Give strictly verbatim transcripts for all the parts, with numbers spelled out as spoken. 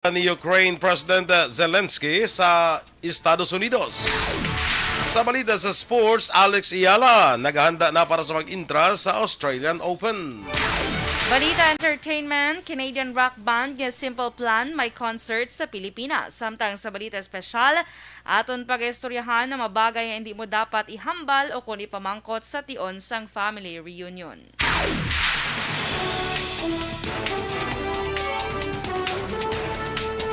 ni Ukraine President Zelensky sa Estados Unidos. Sa balita sa sports, Alex Eala naghanda na para sa pag-intra sa Australian Open. Balita entertainment, Canadian rock band nga Simple Plan may concert sa Pilipinas. Samtang sa balita espesyal, aton pag-istoryahan ang mga bagay nga hindi mo dapat ihambal o kon ipamangkot sa tion sang family reunion.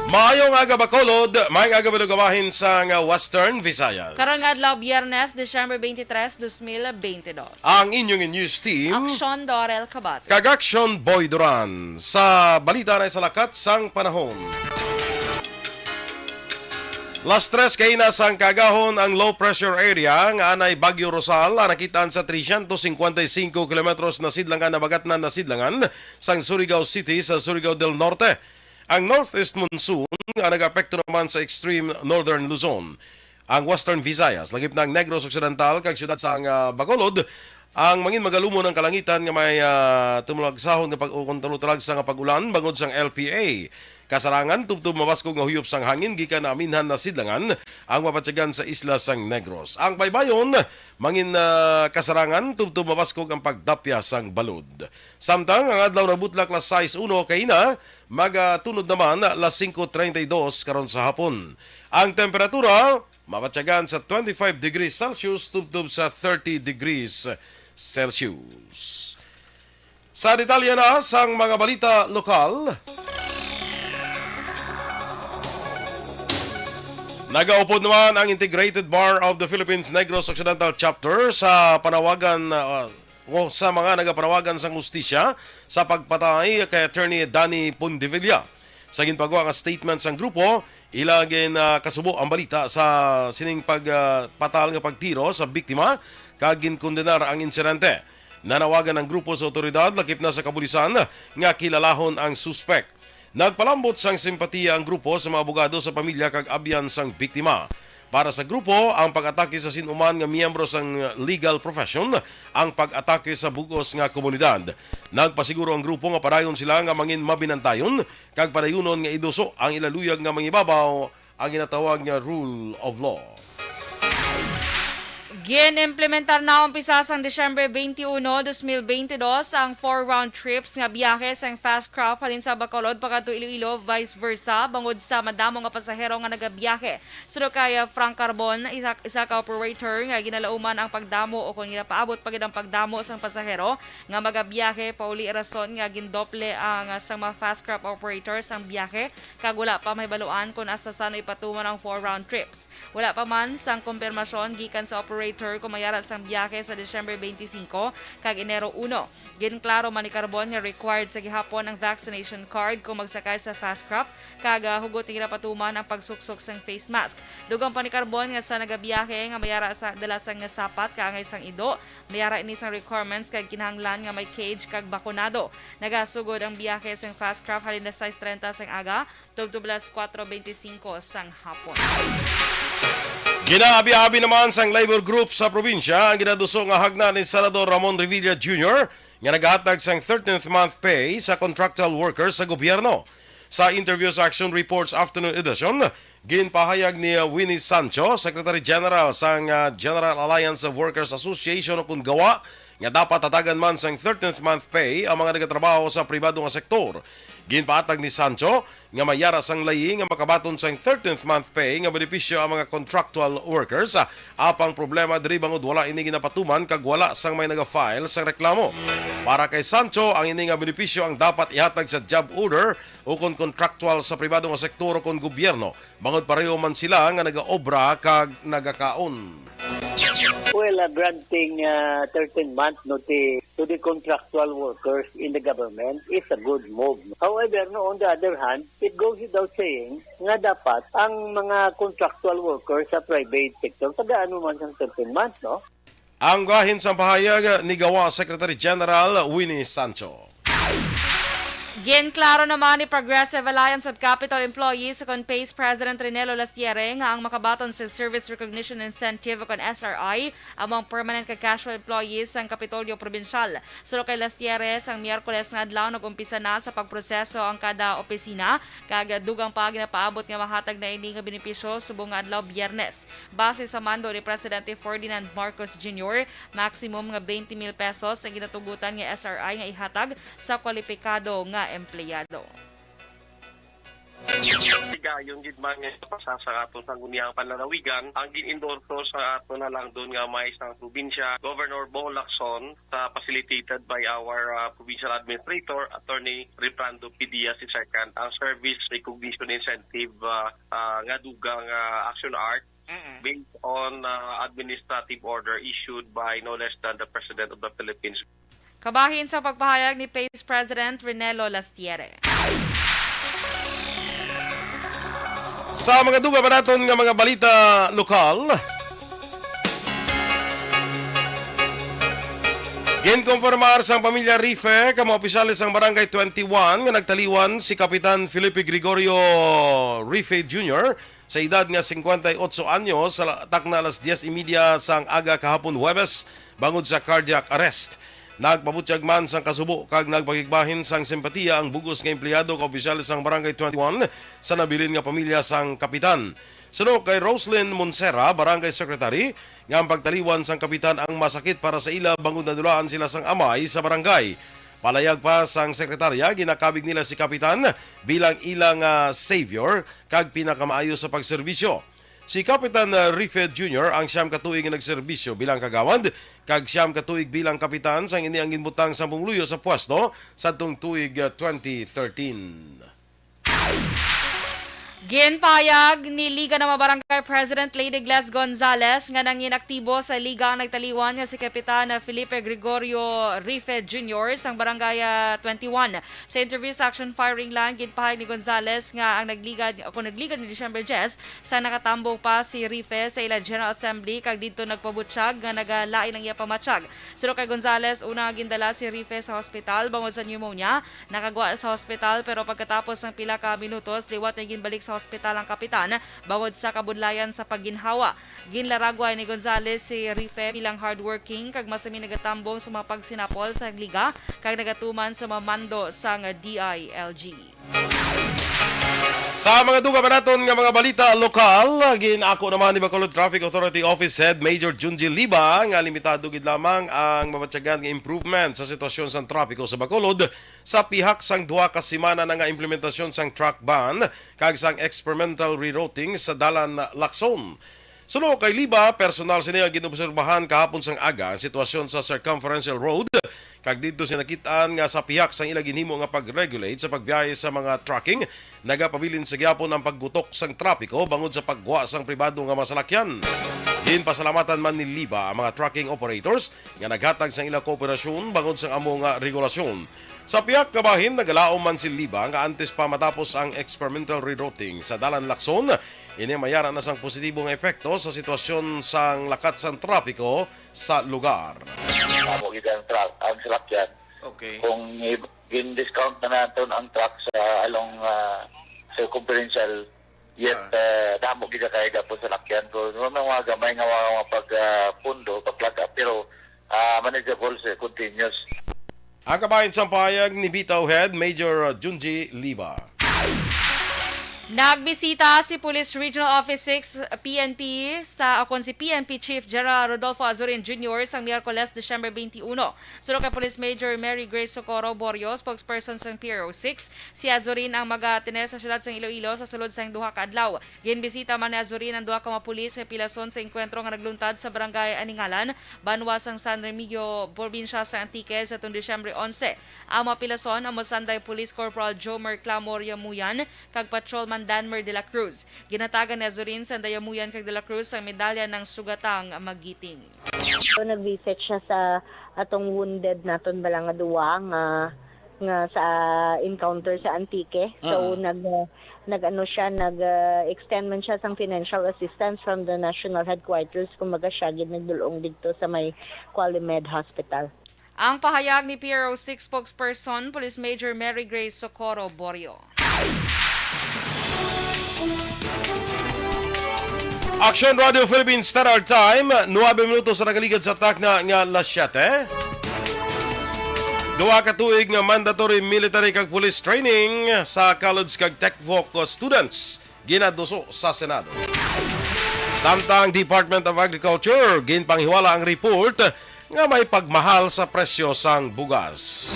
Maayong aga, Bacolod. Maayong aga, malugawahin sang Western Visayas. Karong adlaw, Biyernes, Disyembre twenty-three, twenty twenty-two. Ang inyong news team, Aksyon Dorel Kabate kag Aksyon Boy Duran. Sa balita na sa lakat sang panahon. Las tres kaina sang kaagahon ang low pressure area nga anay Bagyo Rosal ang nakitaan sa trescientos cincuenta y cinco kilometros na sidlangan, nabagatnan na sidlangan sang Surigao City sa Surigao del Norte. Ang northeast monsoon nga nagaapekto naman sa extreme northern Luzon, ang Western Visayas, lagip na ang Negros Occidental kag siyudad sang, ah, Bacolod, ang mangin magalumon ang kalangitan nga may, ah, tumulagsahon nga pag-, ukon talagsa nga pag-ulan bangod sang L P A. Kasarangan, tubtob mabaskog nga huyop sang hangin gikan na aminhan na sidlangan ang mabatyagan sa isla sang Negros. Ang baybayon, mangin, ah, kasarangan, tubtob mabaskog ang pagdapya sang balod. Samtang ang adlaw nabutlak las sais uno kaina, magatunod naman las singko treinta y dos karon sa hapon. Ang temperatura, mabatyagan sa twenty-five degrees Celsius tubtob sa thirty degrees Celsius. Sa detalye na sang mga balita lokal, nagaupod naman ang Integrated Bar of the Philippines Negros Occidental Chapter sa panawagan, uh, o sa mga nagapanawagan sang hustisya sa pagpatay kay Attorney Danny Pondevilla. Sa ginpagawa nga statement sang grupo, ila gin, ah, kasubo ang balita sa sining pag, ah, patal nga pagtiro sa biktima kag ginkondenar ang insidente. Nanawagan ang grupo sa awtoridad, lakip na sa kapulisan, nga kilalahon ang suspek. Nagpalambot sang simpatiya ang grupo sa mga abogado sa pamilya kag abyan sang biktima. Para sa grupo, ang pag-atake sa sin-o man nga miyembro sang legal profession ang pag-atake sa bug-os nga komunidad. Nagpasiguro ang grupo nga padayon sila nga mangin mabinantayon kag padayunon nga iduso ang ila luyag nga mangibabaw ang ginatawag nga rule of law. Gin-implementar na umpisa sang Disyembre twenty-one, twenty twenty-two ang four round trips nga biyahe sang Fast Craft halin sa Bacolod pakadto Iloilo, vice versa, bangod sa madamo nga pasahero nga nagabiyahe. Suno kay, ah, Frank Carbon, isa, isa ka operator nga ginalauman ang pagdamo o kon ginapaabot pa gid ang pagdamo sang pasahero nga magabiyahe pauli, rason nga gindoble ang, ah, sang mga Fast Craft operators ang biyahe kag wala pa mahibaluan kon hasta san-o ipatuman ang four round trips. Wala pa man sang kumpirmasyon gikan sa operator kung mayara sang biyahe sa Disyembre twenty-five kag Enero uno. Ginklaro man ni Carbon nga required sa gihapon ang vaccination card kung magsakay sa Fast Craft, kag, ah, hugot nga ginapatuman ang pagsuksok sang face mask. Dugang pa ni Carbon nga sa nagabiyahe nga mayara sa dala sang sapat kaangay sang ido, mayara ini sang requirements kag kinahanglan nga may cage kag bakunado. Nagasugod ang biyahe sang Fast Craft halin alas sais treinta sang aga tubtob alas kuwatro beintisinko sang hapon. Ginaabi-abi naman sang labor group sa probinsya ang ginaduso nga hagna ni Senador Ramon Revilla Junior nga nagahatag sang thirteenth month pay sa contractual workers sa gobyerno. Sa interview sa Action Reports Afternoon Edition, ginpahayag ni Winnie Sancho, Secretary General sang, ah, General Alliance of Workers Association o kon GAWA, nga dapat hatagan man sang thirteenth month pay ang mga nagatrabaho sa pribado nga sektor. Ginpahatag ni Sancho nga may yara sang layi nga makabaton sang thirteenth month pay nga benepisyo ang mga contractual workers. Apang problema diri bangod wala ini ginapatuman kag wala sang may naga-file sang reklamo. Para kay Sancho, ang ini nga benepisyo ang dapat ihatag sa job order o kon contractual sa pribado nga sektor o kon gobyerno, bangod pareho man sila nga nagaobra kag nagakaon. Well, uh, granting, uh, thirteen month notice to the contractual workers in the government is a good move. However, no, on the other hand, it goes without saying nga dapat ang mga contractual workers sa private sector tagaan man sang thirteen months, no? Ang bahin sang pahayag ni GAWA Secretary General Winnie Sancho. Ginklaro naman ni Progressive Alliance of Capitol employees kon PACE President Renelo Lastiere nga ang makabaton sa Service Recognition Incentive kon S R I amo ang permanent kag casual employees sang Kapitolyo Probinsyal. Suno kay Lastiere, sang Miyerkules nga adlaw nag-umpisa na sa pagproseso ang kada opisina, kag dugang pa ginapaabot nga mahatag na ini nga benepisyo subong nga adlaw Biyernes. Base sa mando ni Presidente Ferdinand Marcos Junior, maximum nga twenty mil pesos ang ginatugutan nga S R I nga ihatag sa kwalipikado nga empleyado. Higayon gid man nga pasa sa aton sangguniang panlalawigan ang gin-endorso sa aton halangdon nga may sang probinsya, Governor Bo Lacson, sa facilitated by our, ah, provincial administrator, Attorney Reprando P. Diaz the second, ang service recognition incentive, ah, ah, nga dugang, ah, action art Mm-mm. based on, ah, administrative order issued by no less than the President of the Philippines. Kabahin sa pagpahayag ni PACE President Renelo Lastiere. Sa mga dugang pa naton nga mga balita lokal, ginkonfirmar sang pamilya Rife kag mga opisyales sang Barangay twenty-one nga nagtaliwan si Kapitan Felipe Gregorio Rife Junior sa edad nga cincuenta y ocho anyos sa la-, takna alas diez y media sang aga kahapon Huwebes bangod sa cardiac arrest. Nagpabutyag man sang kasubo kag nagpakigbahin sang simpatiya ang bug-os nga empleyado kag opisyal sang Barangay twenty-one sa nabilin nga pamilya sang kapitan. Suno kay Roslyn Monsera, Barangay Secretary, nga ang pagtaliwan sang kapitan ang masakit para sa ila bangod nadulaan sila sang amay sa barangay. Palayag pa sang sekretarya, ginakabig nila si kapitan bilang ilang, ah, savior kag pinakamaayo sa pagserbisyo. Si Kapitan, ah, Rife Junior ang siyam ka tuig nga nagserbisyo bilang kagawad kag siyam ka tuig bilang kapitan sang ini ang ginbutang sang pumuluyo sa pwesto sadtong tuig, ah, twenty thirteen. Ginpahayag ni Liga ng mga Barangay President Lady Gles Gonzalez nga nangin aktibo sa Liga ang nagtaliwan nga si Kapitan Felipe Gregorio Rife Junior sang Barangay, ah, twenty-one. Sa interview sa Action Firing Line, ginpahayag ni Gonzalez nga ang nagligad o kung nagligad ni December diyes sa nakatambong pa si Rife sa ila General Assembly kag didto nagpabutyag nga nagalain ang iya pamatyag. Suno kay Gonzalez, una nga gindala si Rife sa hospital bangod sa pneumonia, nakagwa sa hospital pero pagkatapos ng pila ka minutos, liwat na ginbalik sa hospital ang kapitan bangod sa kabudlayan sa pagginhawa. Ginlaragway ni Gonzalez si Rife bilang hardworking kag masamin nagatambong sa mga pagsinapol sa Liga kag nagatuman sa mga mando sang D I L G. Sa mga dugang pa naton nga mga balita lokal, gin-ako naman ni Bacolod Traffic Authority Office Head Major Junji Liba nga limitado gid lamang ang mabatyagan nga improvement sa sitwasyon sang trapiko sa Bacolod sa pihak sang duha ka semana na nga implementasyon sang truck ban kag sang experimental rerouting sa Dalan Lacson. Suno kay Liba, personal sini ang ginobserbahan kahapon sang aga ang sitwasyon sa Circumferential Road, kag didto siya nakit-an nga sa pihak sang ila ginhimo nga pag-regulate sa pagbiyahe sa mga trucking, nagapabilin sa gyapon ang paggutok sang trapiko bangod sa paggwa sang pribado nga mga salakyan. Ginpasalamatan man ni Liba ang mga trucking operators nga naghatag sang ila kooperasyon bangod sang amo nga regulasyon. Sa pihak kabahin, nagalaom man si Liba nga antes pa matapos ang experimental rerouting sa Dalan Lacson, ini mayara na sang positibo nga epekto sa sitwasyon sang lakat sang trapiko sa lugar. Amo gid ang truck, ang salakyan. Okay. Kung i-, gin-discount na naton ang truck sa along, ah, circumferential, yet, Ah. ah, damo gid kay gapon salakyan. So, may mga gamay nga mga, mga pag, ah, pundo, paglaga, pero, ah, manageable sa continuous. Ang kabahin sang pahayag ni Bitaw Head Major Junji Liba. Nagbisita si Police Regional Office six P N P sa, o kon si P N P Chief General Rodolfo Azurin Junior sang Miyerkules, Disyembre twenty-one. Suno kay Police Major Mary Grace Socorro Borio, spokesperson sang P R O six, si Azurin ang magatener sa siyudad sang Iloilo sa sulod sang duha ka adlaw. Ginbisita man ni Azurin ang duha ka mga pulis nga pilason sa engkwentro nga nagluntad sa Barangay Aningalan, banwa sang San Remigio, probinsya sa Antique, sa tong Disyembre onse. Ang mga pilason amo sanday Police Corporal Jomer Clamor Yamuyan kag Patrolman Danmer de la Cruz. Ginhatagan ni Azurin sanday Yamuyan kag de la Cruz ang medalya ng Sugatang Magiting. So, nag-visit siya sa atong wounded naton bala nga duwa nga, nga sa encounter sa Antique. So, Mm. nag, nag-ano siya, nag, ah, extend man siya sang financial assistance from the national headquarters. Kumbaga, siya gid nagdulong didto sa may Qualimed Hospital. Ang pahayag ni P R O six spokesperson, Police Major Mary Grace Socorro Borio. Action Radio Philippines Standard Time, nuebe minutos sa nakaligad sa takna nga alas siyete. Duha ka tuig nga mandatory military kag police training sa college kag tech voc students ginaduso sa Senado. Samtang Department of Agriculture, ginpanghiwala ang report nga may pagmahal sa presyo sang bugas.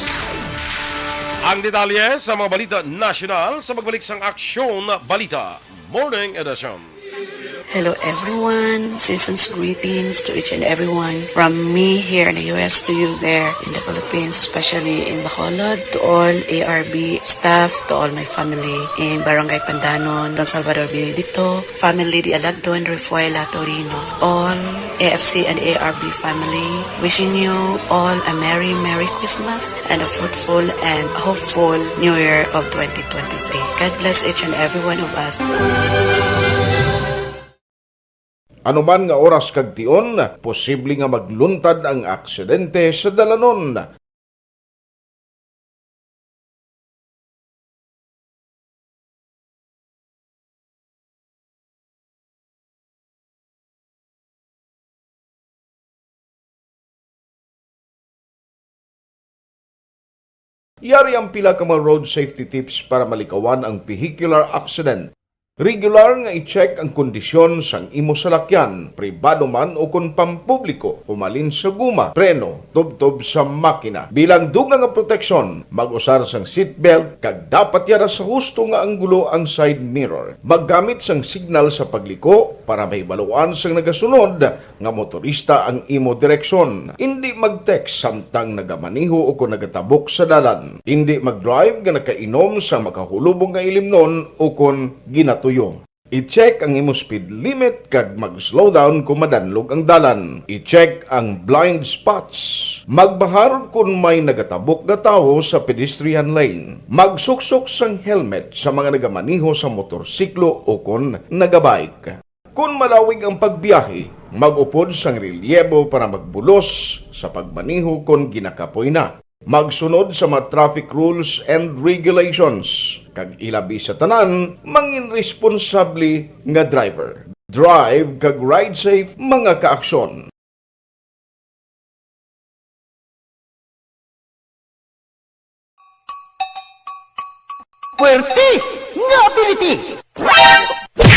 Ang detalye sa mga balita nasyonal sa pagbalik sang Aksyon Balita Morning Edition. Hello everyone, season's greetings to each and everyone. From me here in the U S to you there in the Philippines, especially in Bacolod, to all A R B staff, to all my family in Barangay Pandanon, Don Salvador Benedicto, family Di Alagdon, Refuela, Torino, all A F C and A R B family, wishing you all a merry, merry Christmas and a fruitful and hopeful New Year of twenty twenty-three. God bless each and every one of us. Anuman nga oras kag tion, posible nga magluntad ang aksidente sa dalanon. Yari ang pila ka mga road safety tips para malikawan ang vehicular accident. Regular nga i-check ang kondisyon sang imo salakyan, pribado man o kon pampubliko, humalin sa guma, preno, tubtob sa makina. Bilang dugang nga proteksyon, mag-usar sang seatbelt kag dapat yara sa husto nga anggulo ang side mirror. Maggamit sang signal sa pagliko para mahibaluan sang nagasunod nga motorista ang imo direksyon. Indi mag-text samtang nagamaneho o kon nagatabok sa dalan. Indi mag-drive nga nakainom sa makahulubong nga ilimnon o kon ginatuyo. I-check ang imo speed limit kag mag-slow down kon madanlog ang dalan. I-check ang blind spots. Magbahar kon may nagatabok nga tawo sa pedestrian lane. Magsuksok sang helmet sa mga nagamaneho sa motorsiklo o kon nagabike. Kon malawig ang pagbiyahe, mag-upod sang relyebo para magbulos sa pagmaneho kon ginakapoy na. Magsunod sa mga traffic rules and regulations, kag ilabi sa tanan, mangin responsable nga driver. Drive kag ride safe, mga kaaksyon. Puwerte nga ability!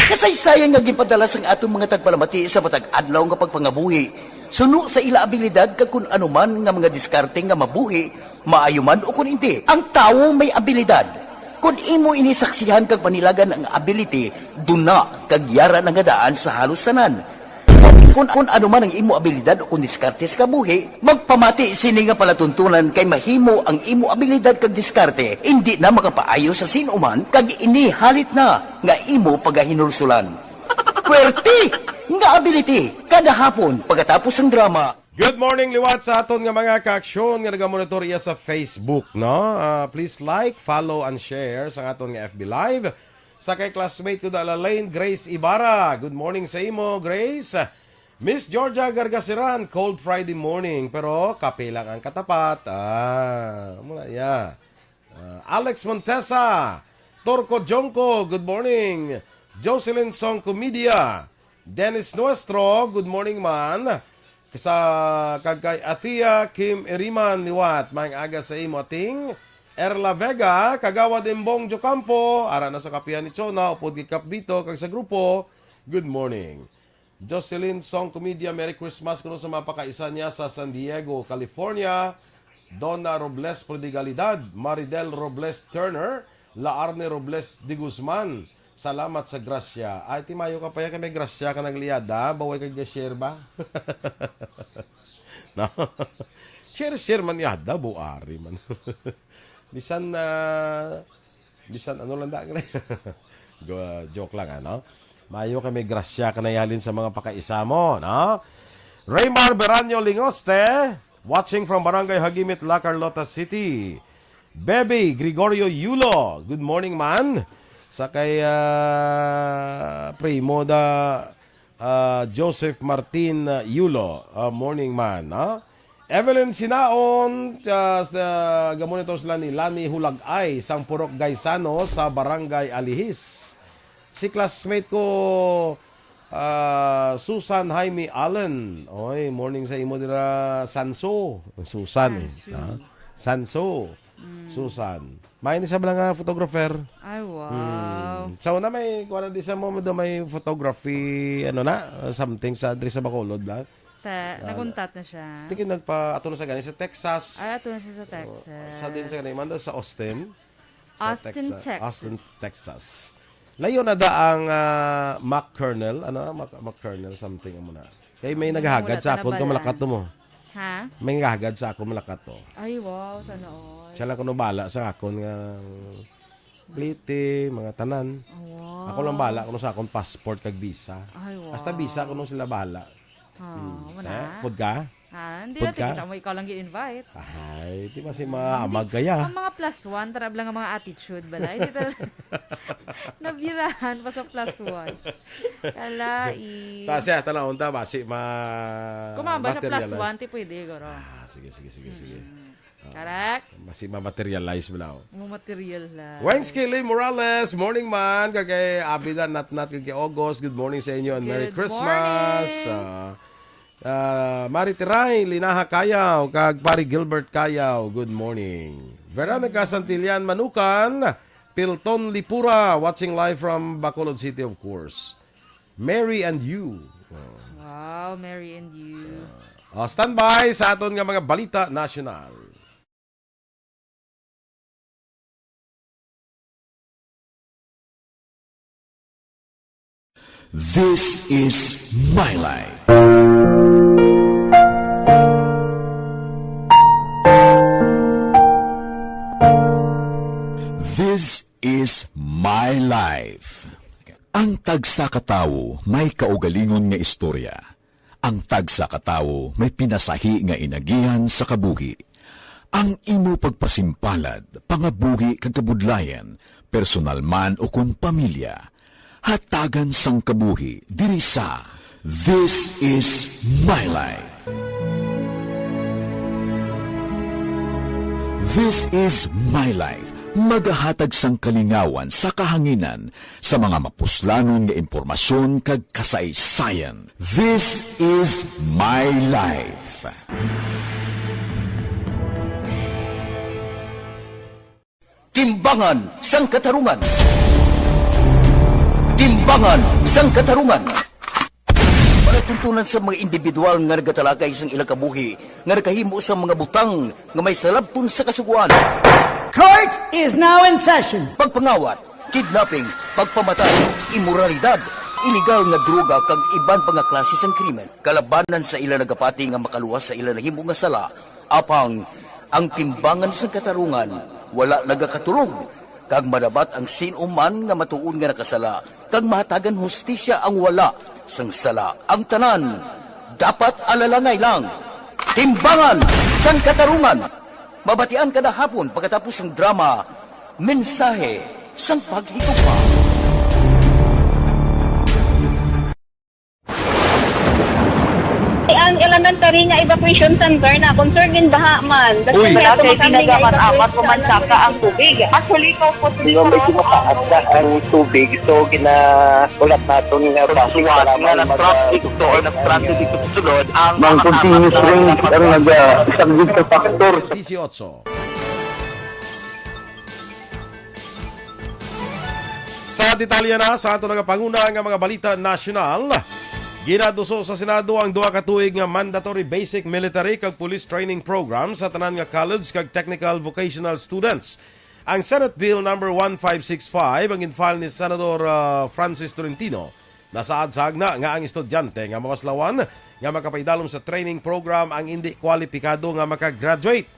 Kasaysayan nga ginpadala sang aton mga tagpalamati sa matag adlaw nga pagpangabuhi, suno sa ila abilidad kag kun ano man nga mga diskarte nga mabuhi, maayo man o kun indi. Ang tawo may abilidad. Kun imo ini saksihan kag panilagan ang ability, duna kag yara na nga daan sa halos tanan. Kun, kun ano man ang imo abilidad o kon diskarte sa kabuhi, magpamati sini nga palatuntunan kay mahimo ang imo abilidad kag diskarte indi na makapaayo sa sin-o man kag ini halit na nga imo pagahinulsulan. Puwerte nga ability kada hapon pagkatapos sang drama. Good morning liwat sa aton nga mga kaaksyon nga nagamonitor iya sa Facebook, no? Ah, please like, follow, and share sa aton nga F B Live. Sa kay classmate ko da Lalaine Grace Ibarra. Good morning sa imo, Grace. Miss Georgia Gargasiran, cold Friday morning, pero kape lang ang katapat. Ah, muna, yeah. Ah, Alex Montesa, Torco Jonco, good morning. Jocelyn Song Comedia, Dennis Nuestro, good morning man. Sa kag kay Athea Kim Iriman liwat, maayong aga sa imo, ating Erla Vega, Kagawad Embong Jocampo, ara na sa kapihan ni Chona, upod kay Kap Vito, kag sa grupo, good morning. Jocelyn Song Comedia, Merry Christmas kuno sa mga pakaisa niya sa San Diego, California. Donna Robles Prodigalidad, Maridel Robles Turner, Laarne Robles de Guzman. Salamat sa grasya. Ay, ti mayo ka pa ya kay may grasya ka nagliada, baway kag share ba? No? Share, share man yada, buari man. Bisan na, bisan ano lang da. Go, joke lang, ano? Mayo kay may grasya ka na ihalin sa mga pakaisa mo, no? Raymar Beranyo Lingoste, watching from Barangay Hagimit, La Carlota City. Bebe Gregorio Yulo, good morning, man. Sa kay, ah, Primo da, ah, Joseph Martin, ah, Yulo, ah, morning, man, no? Evelyn Sinaon, ah, sa, gamonitor sila ni Lani Hulagay, sang Purok Gaisano, sa Barangay Alihis. Si classmate ko, ah, Susan Jaime Allen. Oy, morning sa imo dira, Sanso. Susan, eh. Sanso. Ah, Sanso. Mm. Susan. May ni sa mga photographer. Ay, wow. Hmm. Sa una may, kuha na di sa mo, may photography, ano na, something sa, diri sa Bacolod na. Ta-, Ah, nakuntat na siya. Sige, nagpa-, ato na sa gani sa Texas. Ay, ato na siya sa Oh, Texas. Sa din sa gani, manda sa Austin. Sa Austin, Texas. Texas. Austin, Texas. Layo na da ang, ah, Mac Colonel. Ano na? Mac, Mac Colonel something mo na. Kay may Ano, naghahagad wala sa ta akon kung nabalaan. Malakat to mo. Ha? May naghahagad sa akon Malakat to. Ay, wow. Sana all. Siya lang kuno bala sa akon nga plete, mga tanan. Wow. Ako lang bala kuno sa akon passport kag visa. Ay, wow. Hasta visa kuno sila bala. Ah, Hmm. wala. Eh, pud ka? Ah, hindi Pud natin ka? Kita mo, ikaw lang gin-invite. Ay, di ba si Hindi. Maamag kaya? Ang mga plus one, tarab lang ang mga attitude, bala. Hindi talaga. Nabirahan pa sa plus one. Kalai. Ta siya, tanaw, unta ba? Si ma-, Kumamba siya, plus materialize. One, ti pwede, guro. Ah, sige, sige, sige, sige. Mm. Ah, Correct. Mas ma-materialize mo na, oh. Mo material na. Wayne Skilly Morales, morning man. Kag kay Abida Natnat, kag kay August, good morning sa inyo and Merry Good Christmas. Morning. Ah, ah, Mari Tiray, Linaha Kayaw, kag Pari Gilbert Kayaw, good morning. Veronica Santillan Manukan, Pilton Lipura, watching live from Bacolod City, of course. Mary and you. Oh. Wow, Mary and you. Ah, standby sa aton nga mga balita nasyonal. This is My Life. This is My Life. Ang tagsa ka tawo may kaugalingon nga istorya. Ang tagsa ka tawo may pinasahi nga inagihan sa kabuhi. Ang imo pagpasimpalad, pangabuhi kag kabudlayan, personal man o kon pamilya, hatagan sang kabuhi diri sa This Is My Life. This Is My Life, magahatag sang kalingawan sa kahanginan sa mga mapuslanon nga impormasyon kag kasaysayan. This Is My Life. Timbangan sang Katarungan. Timbangan sang Katarungan. Palatuntunan sa mga individual nga nagatalakay sang ilang kabuhi nga nakahimo sang mga butang nga may salabton sa Kasugoan. Court is now in session. Pagpangawat, kidnapping, pagpamatay, imoralidad, iligal nga droga, kag iban pa nga klase sang krimen. Kalabanan sa ila nagapati nga makaluwas sa ila nahimo nga sala, apang ang timbangan sang katarungan wala nagakatulog, kag madabat ang sin-o man nga matuod nga nakasala, kag mahatagan hustisya ang wala sang sala. Ang tanan dapat alalangay lang. Timbangan sang Katarungan. Mabatian kada hapon pagkatapos sang drama, Mensahe sang Paghigugma. Ang elementary nga evacuation center na concerned in baha man. Uy. Wala kay tinaga man amat o mansaka ang tubig. Actually, kaupod Di ba, medyo mataas na ang tubig, so ginaulat naton nga basi Suwat para nga may nag-transit mag- to or nag-transit dito sa sulod ang Ang mga continuous amat na rain ang naga-, isang good factor. Dieciocho. Sa detalye na sa ato nagapanguna nga mga balita nasyonal, ginaduso sa Senado ang duha ka tuig nga mandatory basic military kag police training program sa tanan nga college kag technical vocational students. Ang Senate Bill number one five six five ang ginfile ni Senador, ah, Francis Tolentino. Nasaad sa hagna nga ang estudyante nga makaslawan nga makapaidalom sa training program ang indi kwalipikado nga makagraduate.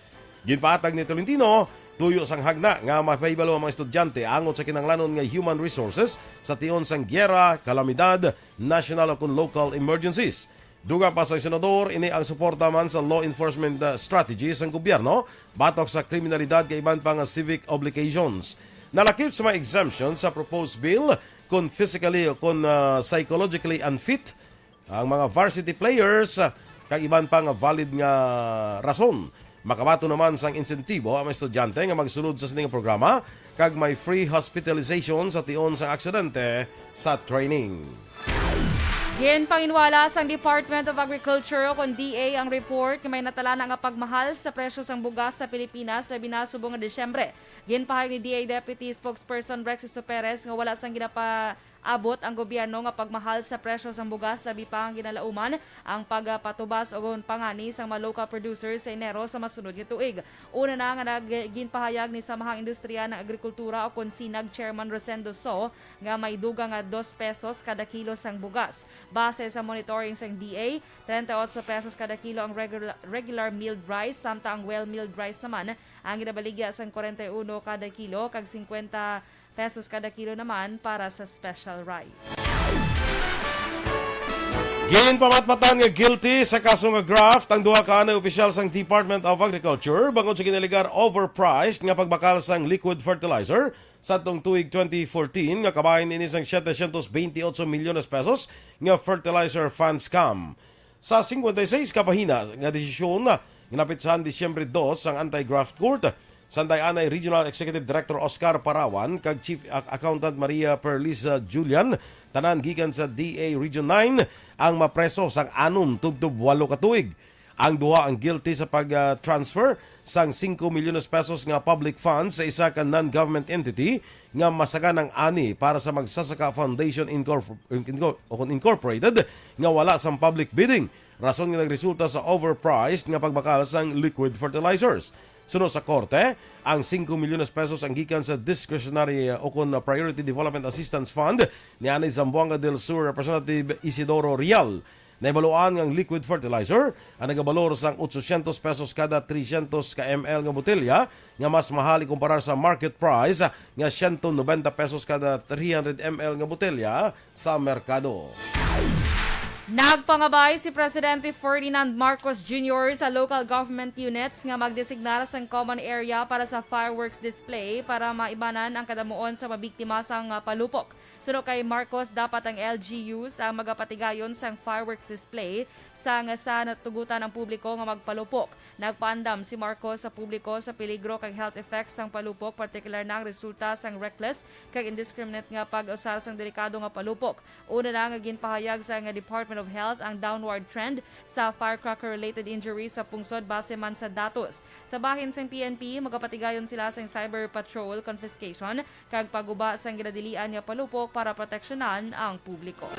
Ginpahatag ni Tolentino, tuyo sang hagna nga mapahibalo ang mga estudyante angot sa kinahanglanon nga human resources sa tion sang giyera, kalamidad, national o kon local emergencies. Dugang pa sa senador, ini ang suporta man sa law enforcement, uh, strategy sang gobyerno batok sa kriminalidad kag iban pa nga civic obligations. Nalakip sa mga exemption sa proposed bill kon physically o kon, uh, psychologically unfit ang mga varsity players, uh, kag iban pa nga valid nga rason. Makabaton naman sang insentibo ang mga estudyante nga magsulod sa sini nga programa, kag may free hospitalization sa tion sang aksidente sa training. Ginpanginwala sang Department of Agriculture o kon D A ang report nga may natalana nga pagmahal sa presyo sang bugas sa Pilipinas, labi na subong nga Disyembre. Ginpahayag ni D A Deputy Spokesperson Rex Isto Perez nga wala sang ginapaabot ang gobyerno nga pagmahal sa presyo sang bugas, labi pa ang ginalauman ang pagpatubas o pangani sang mga local producers sa Enero sa masunod nga tuig. Una na nga nag-, ginpahayag ni Samahang Industriya ng Agrikultura o kon SINAG Chairman Rosendo So nga may dugang nga dos pesos kada kilo sang bugas. Base sa monitoring sang D A, treinta y ocho pesos kada kilo ang regular, regular milled rice, samtang ang well milled rice naman ang ginabaligya sang kwarenta y uno kada kilo kag cincuenta pesos kada kilo naman para sa special rice. Ginpamatmatan nga guilty sa kaso nga graft ang duha ka anay opisyal sang Department of Agriculture bangod sa ginalegar overpriced nga pagbakal sang liquid fertilizer sadtong tuig twenty fourteen, nga kabahin ini sang setecientos veintiocho milyones pesos nga fertilizer fund scam. Sa cincuenta y seis ka bahina nga desisyon, ginapitsahan Disyembre dos sang Anti-Graft Court, sanday anay Regional Executive Director Oscar Parawan kag Chief Ac-, Accountant Maria Perlisa Julian, tanan gikan sa D A Region nine, ang mapreso sang anom tubtob walo ka tuig. Ang duha ang guilty sa pag, ah, transfer sang singko milyones pesos nga public funds sa isa ka non-government entity nga masaganang ani para sa Magsasaka Foundation Incorpor-, Inco-, o kon Incorporated nga wala sang public bidding, rason nga nagresulta sa overpriced nga pagbakal sang liquid fertilizers. Suno sa korte, ang singko milyones pesos ang gikan sa discretionary, uh, o kon, uh, Priority Development Assistance Fund ni anay Zamboanga del Sur Representative Isidoro Real. Nahibaluan nga ang liquid fertilizer ang nagabalor sang ochocientos pesos kada trescientos ka M L nga botelya, nga mas mahal ikumparar sa market price nga siyento nobenta pesos kada three hundred M L nga botelya sa merkado. Nagpangabay si Presidente Ferdinand Marcos Junior sa local government units nga magdesignar sang common area para sa fireworks display para maibanan ang kadamuon sa mabiktima sang, ah, palupok. Suno kay Marcos, dapat ang L G Us ang magapatigayon sang fireworks display sang sa natugutan ang publiko nga magpalupok. Nagpaandam si Marcos sa publiko sa peligro kag health effects sang palupok, partikular na ang resulta sang reckless kag indiscriminate nga pag-usar sang delikado nga palupok. Una na nga ginpahayag sa nga Department of Health ang downward trend sa firecracker-related injuries sa pungsod base man sa datos. Sa bahin sang P N P, magapatigayon sila sang cyber patrol, confiscation, kag pagguba sang ginadilian nga palupok para proteksyonan ang publiko.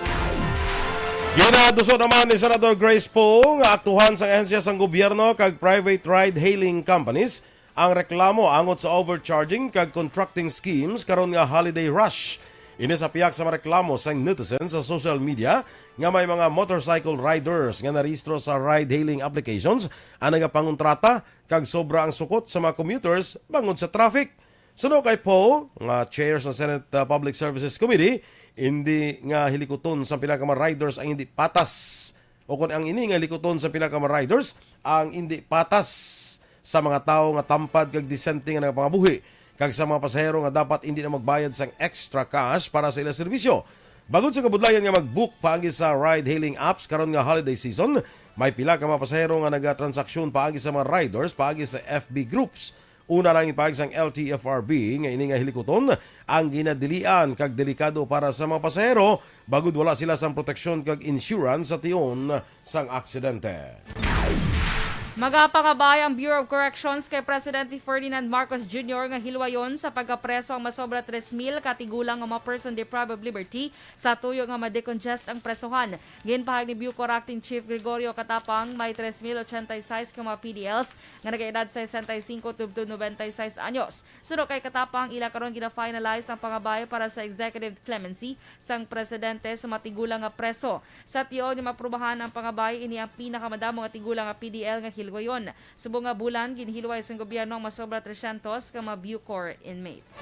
Ginaduso naman ni Senador Grace Poe nga aktuhan sang ahensya sang gobyerno kag private ride-hailing companies ang reklamo angot sa overcharging kag contracting schemes karon nga holiday rush. Ini sa pihak sa mga reklamo sang netizen sa social media nga may mga motorcycle riders nga narehistro sa ride-hailing applications ang nagapangontrata kag sobra ang sukot sa mga commuters bangod sa traffic. Suno kay Poe, nga chair sa Senate, uh, Public Services Committee, indi nga hilikuton sa pila ka mga riders ang indi patas, o kon ang ini nga hilikuton sa pila ka mga riders ang indi patas sa mga tawo nga tampad kag disente nga nagapangabuhi, kag sa mga pasahero nga dapat indi na magbayad sang extra cash para sa ila serbisyo. Bangod sa kabudlayan nga mag-book paagi sa ride-hailing apps karon nga holiday season, may pila ka mga pasahero nga nagatransaksyon paagi sa mga riders paagi sa F B groups. Una lang ipahayag sang L T F R B nga ini nga hilikuton ang ginadilian kag delikado para sa mga pasahero, bangod wala sila sang proteksyon kag insurance sa tion sang aksidente. Magapangabay ang Bureau of Corrections kay Presidente Ferdinand Marcos Junior nga hilwayon sa pagkapreso ang masobra tres mil ka tigulang nga mga person deprived of liberty sa tuyo nga ma-decongest ang presohan. Ginpahayag ni Bucor Acting Chief Gregorio Catapang, may tres mil ochenta y seis ka mga P D Ls nga nagaedad sesenta y cinco tubtob noventa y seis anyos. Suno kay Catapang, ila karon gina-finalize ang pangabay para sa executive clemency sang presidente sa mga tigulang nga preso. Sa tion nga maaprubahan ang pangabay, ini ang pinakamadamo nga tigulang nga P D L nga hilwayon. Subong nga bulan, ginhilway sang gobyerno ang masobra trescientos ka mga Bucor inmates.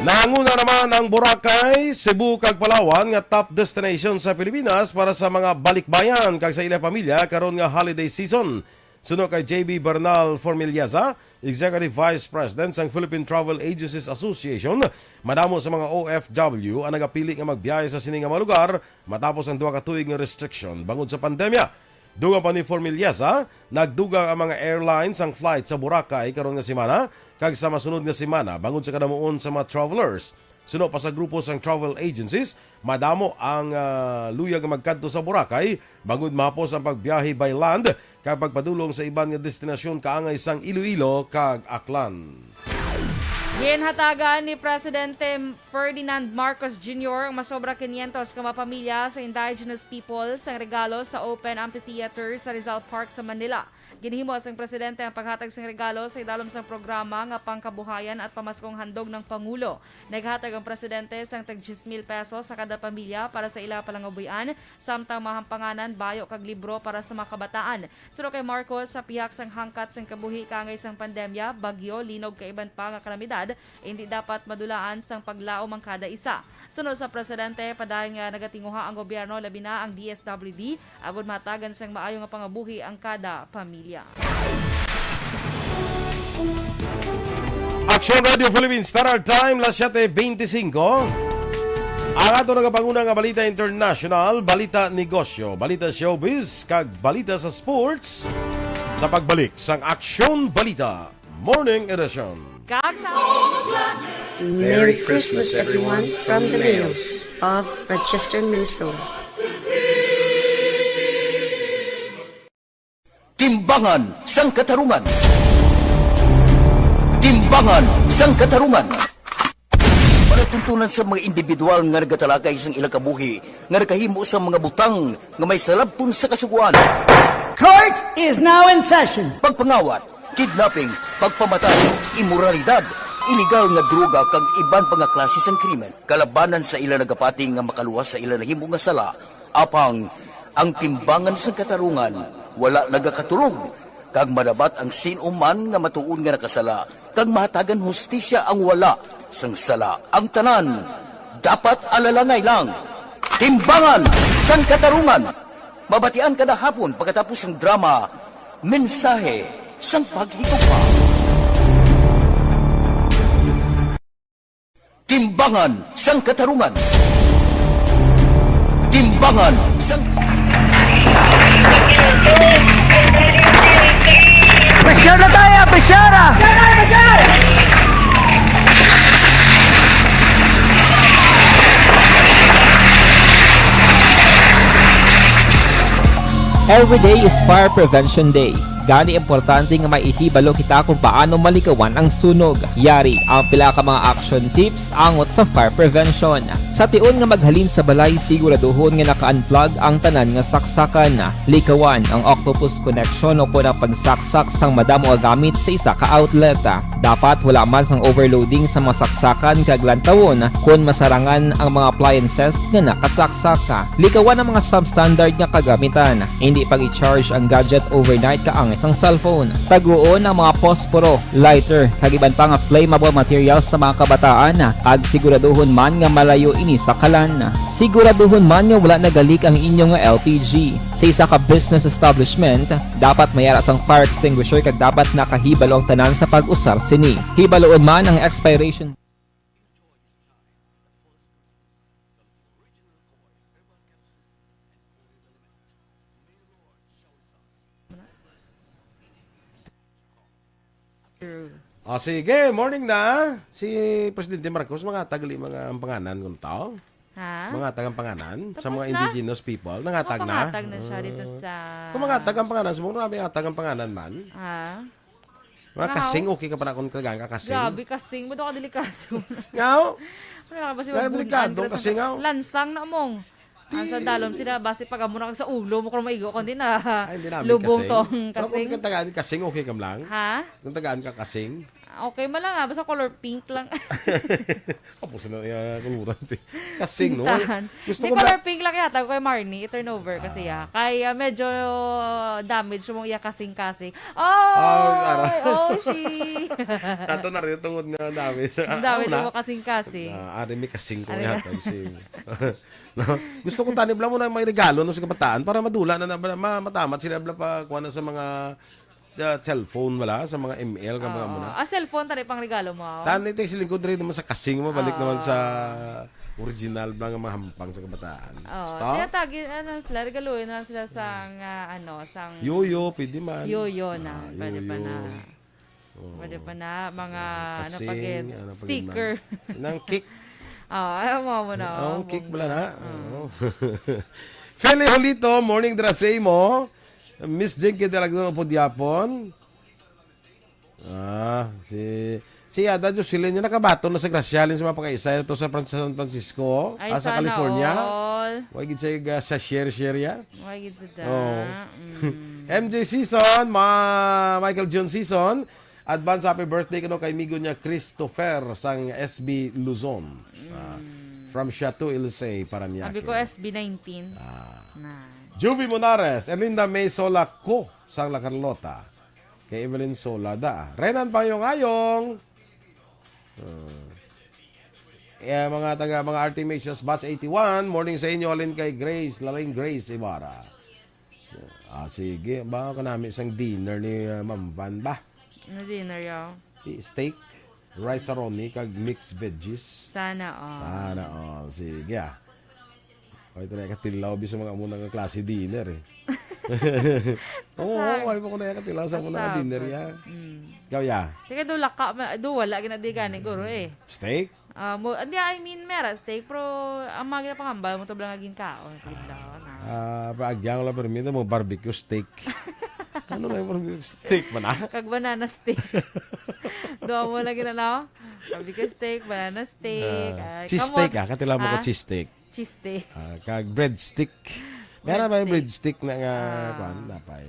Nanguna naman ang Boracay, Cebu, kag Palawan nga top destination sa Pilipinas para sa mga balikbayan kag sa ilang pamilya karon nga holiday season. Suno kay J B Bernal Formilieza, Executive Vice President sang Philippine Travel Agencies Association, madamo sa mga O F W ang nagapili nga magbiyahe sa sini nga mga lugar matapos ang duha ka tuig nga restriction bangod sa pandemya. Dugang pa ni Formilieza, nagdugang ang mga airlines ang flight sa Boracay karon nga semana kag sa masunod nga semana bangod sa kadamuon sa mga travelers. Suno pa sa grupo sang travel agencies, madamo ang, ah, luyag nga magkadto sa Boracay bangod mahapos ang pagbiyahe by land kag pagpadulong sa iban nga destinasyon kaangay sang Iloilo kag Aklan. Ginhatagan ni Presidente Ferdinand Marcos Junior ang masobra quinientos ka mga pamilya sa indigenous people sang regalo sa Open Amphitheater sa Rizal Park sa Manila. Ginhimo sang presidente ang paghatag sing regalo sa idalom sang programa nga pangkabuhayan at pamaskong handog ng Pangulo. Naghatag ang presidente sang tag diyes mil pesos sa kada pamilya para sa ila palangabuhian, samtang mahampanganan, bayo kag libro para sa mga kabataan. Suno kay Marcos, sa pihak sang hangkat sang kabuhi kaangay sang pandemya, bagyo, linog kag iban pa nga kalamidad, hindi dapat madulaan sang paglaom ang kada isa. Suno sa presidente, padayon nga nagatinguha ang gobyerno, labi na ang D S W D, agud mahatagan sang maayo nga pangabuhi ang kada pamilya. Action Radio Philippines Standard Time, las siete veinticinco. Ang ato nagapanguna nga balita international, balita negosyo, balita showbiz, kag balita sa sports. Sa pagbalik sang Action Balita Morning Edition. Kag sa Merry Christmas, everyone, from the Mayos of Rochester, Minnesota. Timbangan sang Katarungan. Timbangan sang Katarungan. Palatuntunan sa mga individual nga nagatalakay sang ilang kabuhi nga nakahimo sa mga butang nga may salabton sa kasugoan. Court is now in session. Pagpangawat, kidnapping, pagpamatay, imoralidad, iligal nga droga kag iban pa nga klase sang krimen kalabanan sa ila nagapati nga makaluwas sa ila nahimo nga sala. Apang ang timbangan sang katarungan wala nagakatulog, kag madabat ang sin-o man nga matuod nga nakasala, kag mahatagan hustisya ang wala sang sala. Ang tanan dapat alalangay lang. Timbangan sang Katarungan, mabatian kada hapon pagkatapos sang drama, Mensahe sang Paghigugma. Timbangan sang Katarungan. Timbangan sang Presyar na tayo! Presyar na! Every day is Fire Prevention Day. Gani, importante nga may ihibalo kita kung paano malikawan ang sunog. Yari ang pila ka mga action tips angot sa fire prevention. Sa tion nga maghalin sa balay, siguraduhon nga naka-unplug ang tanan nga saksakan. Likawan ang octopus connection o kon ang pagsaksak sang madamo nga gamit sa isa ka outlet. Dapat wala man sang overloading sa mga saksakan kag lantawon kon masarangan ang mga appliances nga nakasaksak. Likawan ang mga substandard nga kagamitan. Hindi pag-i-charge ang gadget overnight kaangay sang cellphone. Taguon ang mga posporo, lighter, kag iban pa nga flammable materials sa mga kabataan, kag siguraduhon man nga malayo ini sa kalan. Siguraduhon man nga wala nagalik ang inyo nga L P G. Sa isa ka business establishment, dapat may ara sang fire extinguisher kag dapat nakahibalo ang tanan sa pag-usar sini. Hibaloon man ang expiration. True. Ah, sige, morning na. Si Presidente Marcos, mga tagali, mga ang panganan kung tao. Ha? Mga tagang panganan sa Tapos mga na? indigenous people. Nangatag na. Makahatag na siya dito Ah. sa Kung mga tagang panganan, sa mga tagang panganan man. Ha? Mga Nga, kasing, okay ka pa na kung tagaan ka kasing? Grabe, kasing. Ba't ako delikado? Nga, oh. Wala ka ba si Nga, magbunaan delikado, ka sa kasi nga, oh. lansang na mong. Ang sa dalom sila, basi pag amo na kag sa ulo mo kung maigo, kundi na Ay, hindi namin lubong kasing. tong Pero kung kasing. katagaan, kasing, okay ka lang? Ha? Kung tagaan ka kasing? Okay man lang, ah. Basta color pink lang. Tapos na, uh, kuluran, te. Kasing, no? Pintahan. Gusto Hindi, ko color na pink lang yata, kay Marnie, i-turn over kasi, ah. Kay, ah, medyo damage mo iya kasing-kasing. Oh, Ay, ara. oh, she. Tato na rin, tungod nga damage. Ang damage Ano na? mo kasing-kasing. Ah, ari may kasing ko Ari yata, na. si No? Gusto ko tani bala mo na may regalo no sa kabataan para madula na, na ma-, matamat sila bala pa kuha na sa mga ah, cellphone wala sa mga M L ka mga Oo. muna. Ah, cellphone, tani pang regalo mo? Tani, tay, sa lingkod rin naman sa kasing, mabalik Oo. naman sa original ba nga mga hampang sa kabataan. Oo. Stop? Kaya tagi, ano, sila, regaluhin na lang sila sa nga, ano, sang Yoyo, pwede man. Yoyo na. Ah, Pwede pa yoyo. na. Oo. Pwede pa na, mga, Ah, ano kasing, pa gid, ano pa gid, sticker. man. Nang cake. Ah, ayaw mo, mo na, Oh, mo cake mo pala na. na. Mm. Oo. Feli Holito, morning, dira sa imo. Miss Jinky Delagno, Pudyapon. Ah, si, si Yada Jocelyn, yung nakabaton na sa Gracialin sa mga pagkaisa, ito sa Fran-, San Francisco, Ay, ah, sa sana California. all. Wa gid sa, sa share, share ya. Wa gid sa da. Oo. Mm. M J Season, ma-, Michael John Season, advance happy birthday kuno kay migo niya Christopher sang S B Luzon. Ah, Mm. from Chateau Ilse, Paranaque. Sabi ko S B nineteen. Ah. Na. Juvie Monares, Erlinda May Sola ko sang La Carlota. Kay Evelyn Sola da. Renan Payong-Ayong. Ah. Eh, mga taga, mga Artemisios, batch eighty-one, morning sa inyo, alin kay Grace, Laling Grace Ibarra. Ah, sige, baka kanami sang dinner ni, ah, Ma'am Van ba? Ano dinner yaw? I-, steak, rice saroni, kag mixed veggies. Sana all. Sana all. Sige, ah. Ay, ito na katilaw, bisa mga muna nga klase dinner, eh. Oo, Saan? Ay, pa ko na katilaw sa muna nga Asap. dinner, ya. Mm. Ikaw, ya. Teka, do laka, ma-, do wala, ginadi gani, guro, eh. Steak? Ah, mo, hindi, I mean, mera steak, pero ang mga ginapangambal mo, tabla nga ginkaon, kidlaw na. Ah, pa agyang la permita mo, barbecue steak. Ano na yung barbecue steak man, ah? Kag banana steak. Duha mo lagi na, no? Barbecue steak, banana steak, Ah, ah, cheese kamot. steak, ah. Katilaw mo ko Ah, cheese steak. cheese steak. Ah, kag bread stick. Meron Bread may stick. bread stick na nga, Ah. kwan, napay.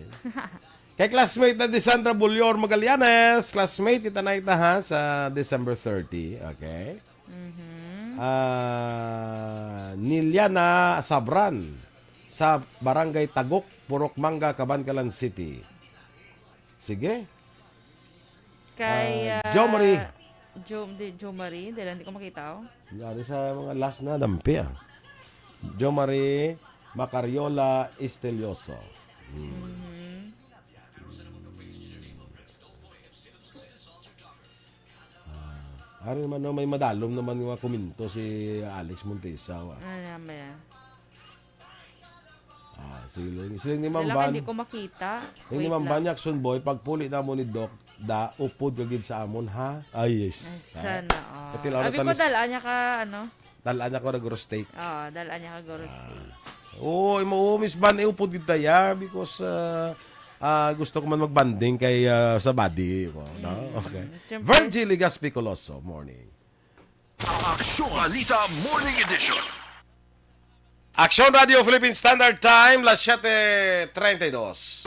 Kay classmate na di Sandra Bullor Magallanes, classmate kita na ita ha, sa December thirty, okay? Mhm. Ah, Niliana Sabran sa Barangay Tagok, Purok Manga, Kabankalan City. Sige. Kay, Ah, ah, Jo Marie. Jo, di, Jo Marie, di lang, di ko makita, oh. Yari sa mga last na, dampi, ah. Jo Marie Macariola Estelioso. Hmm. Mhm. Ah, ari naman, no, may madalom naman nga komento si Alex Montesa, wa. Ano naman ba yan? Ah, siling, siling ni Ma'am Dala ka, Van. Hindi ko makita. Siling ni Wait Ma'am lang. Van, Jackson Boy, pagpuli na mo ni Doc, da, upod ka gid sa amon, ha? Ay, yes. Ay, Ha? sana all. Katilaw na Abi ko, tamis. dala niya ka, ano? Dala niya ko na guro steak. Oo, dala niya ka guro Ah. steak. Oo, imo, Miss Van, eh, upod gid tayo, because, ah, ah, gusto ko man magbanding kay, ah, sa body ko, no? Mm, Okay. siyempre. Virgie Legaspi Coloso, morning. Aksyon Balita Morning Edition. Aksyon Radio Philippine Standard Time, las siete treinta y dos.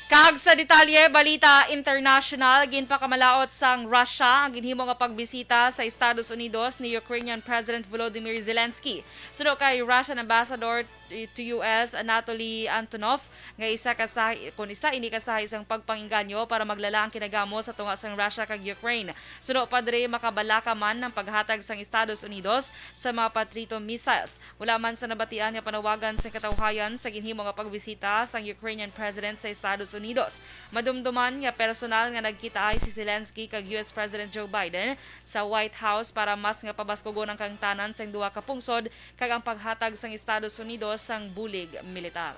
Kag sa detalye, balita international, ginpakamalaot sang Russia ang ginhimo nga pagbisita sa Estados Unidos ni Ukrainian President Volodymyr Zelensky. Suno kay Russian Ambassador to U S Anatoly Antonov, nga isa ka sahi, kun isa ini ka sahi sang pagpangingganyo para maglala ang kinagamo sa tunga sang Russia kag Ukraine. Suno pa diri, makabalaka man ang paghatag sang Estados Unidos sa mga Patriot missiles. Wala man sa nabatian nga panawagan sa katawhayan sa ginhimo nga pagbisita sang Ukrainian President sa Estados Unidos. Madumduman nga personal nga nagkitaay si Zelensky kag U S President Joe Biden sa White House para mas nga pabaskugon ang kahangtanan sang duha ka pungsod kag ang paghatag sang Estados Unidos sang bulig militar.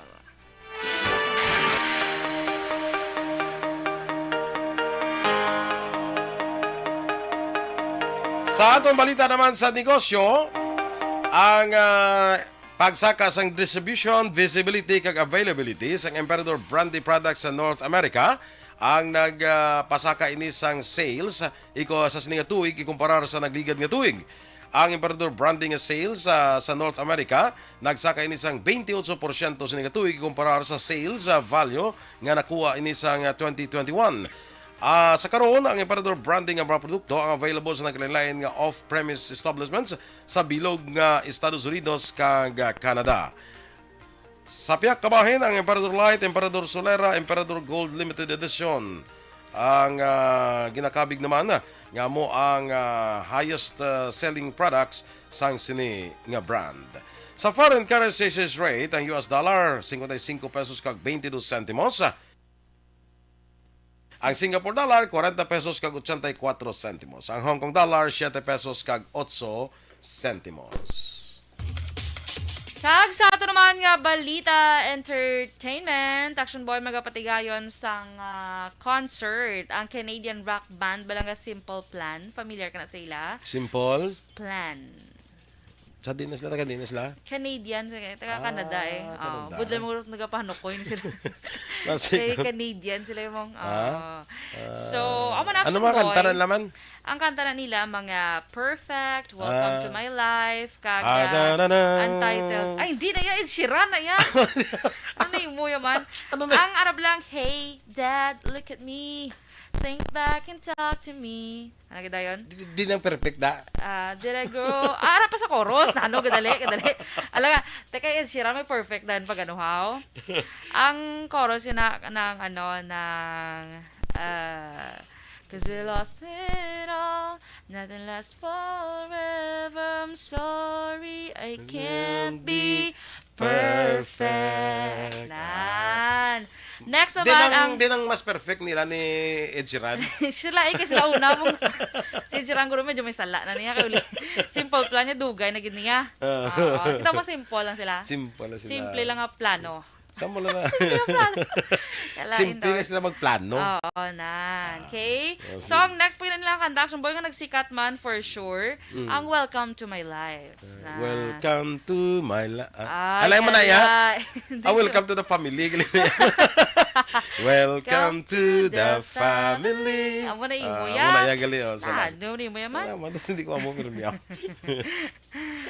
Sa atong balita naman sa negosyo, ang, ah, pagsaka sang distribution, visibility, kag availability sang Emperador Brandy products sa North America ang nag, ah, pasaka ini sang sales iko sa sini nga tuig ikumparar sa nagligad nga tuig. Ang Emperador Brandy nga sales, ah, sa North America nagsaka ini sang twenty-eight porsyento sini nga tuig ikumparar sa sales, ah, value nga nakuha ini sang, ah, twenty twenty-one. Ah, sa karon, ang Emperador Brandy nga mga produkto ang available sa naglain-lain nga off-premise establishments sa bilog nga Estados Unidos kag, ah, Canada. Sa pihak kabahin, ang Emperador Light, Emperador Solera, Emperador Gold Limited Edition ang, ah, ginakabig naman, ah, nga amo ang, ah, highest, ah, selling products sang sini nga brand. Sa foreign currency exchange rate, ang U S dollar, cincuenta y cinco pesos kag veintidós sentimos. Ang Singapore dollar, kwarenta pesos kag ochenta y kuatro sentimos. Ang Hong Kong dollar, siyete pesos kag otso sentimos. Kag sa ato naman nga balita, entertainment, Action Boy, magapatigayon sang, ah, concert ang Canadian rock band bala nga Simple Plan. Familiar ka na sa ila? Simple? Plan. Sa diin na sila, taga diin na sila? Canadian, taga, taga Ah, Canada eh. Canada. Oh, budlay mo nagapanukoy na sila. Kasi Kay Canadian sila yung mga, Ah? Ah. So, amo na, Ano Action mga kanta Boy. na naman? Ang kanta na nila, mga Perfect, Welcome Ah. to My Life, kag, Ah, ah, da, da, da. Untitled. Ay, hindi na yan. Ed Sheeran na yan. Ano na yung mo yaman? Ano na? Ang Arab lang, "Hey, Dad, look at me. Think back and talk to me." Ano ka dayon? Di, di nang perfect, da? Ah, dire, girl. Ah, ara pa sa chorus. Na, ano, kadali, kadali. Ala nga, teka, Ed Sheeran, may perfect dan pag ano, how? Ang chorus yun na, ng, ano, ng, ah, "'Cause we lost it all, nothing lasts forever. I'm sorry, I can't be perfect." Perfect. Nan. Next Di naman nang, ang di nang mas perfect nila ni Ed Sheeran. Sila, eh, kasi sila una mong, si Ed Sheeran guro medyo may sala na niya. Kaya uli, Simple Plan niya, dugay na gid niya. Ah. Oo. Kita mo, simple lang sila. Simple lang sila. Simple lang ang plano. Sa mo lang na. Simple lang. Kala Simple indoors. lang sila magplano. Oo, nan. Ah, Okay. yes. So, ang next po yun nila kanta, Action Boy, nga nagsikat man for sure, Mm. ang Welcome to My Life. Ah, Na Welcome to my life. Ah, Alay mo na, ya, ya? ya. Hindi Ah, ko Welcome to the family. Welcome Come to to the the family. family. Amo na imo, Ah, ya. amo na, ya, gali, oh, sa Ah, last. ano na imo, ya, man? Wala man, hindi ko amo pirmi ako.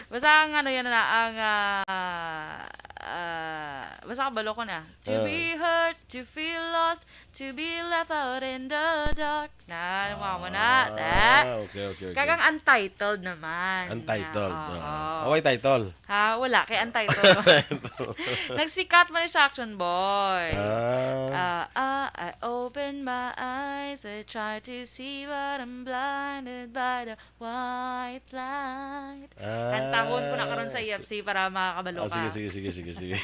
Basta ang ano yan na, ang, ah, ah, basta kabalo ko na. To Ah. be hurt, to feel lost, to be left out in the dark. Na, mga mo na, Ah, ta? okay, okay, okay. Kagang untitled naman. Untitled, Na, oo. oo. Away title. Ha, wala, kay untitled. Nagsikat man siya, Action Boy. Ah. Ah, ah, I open my eyes, I try to see, but I'm blinded by the white light. Ah, Kantahon ko na karon sa si- E F C para makakabalo Ah, ka. sige, sige, sige, sige, sige.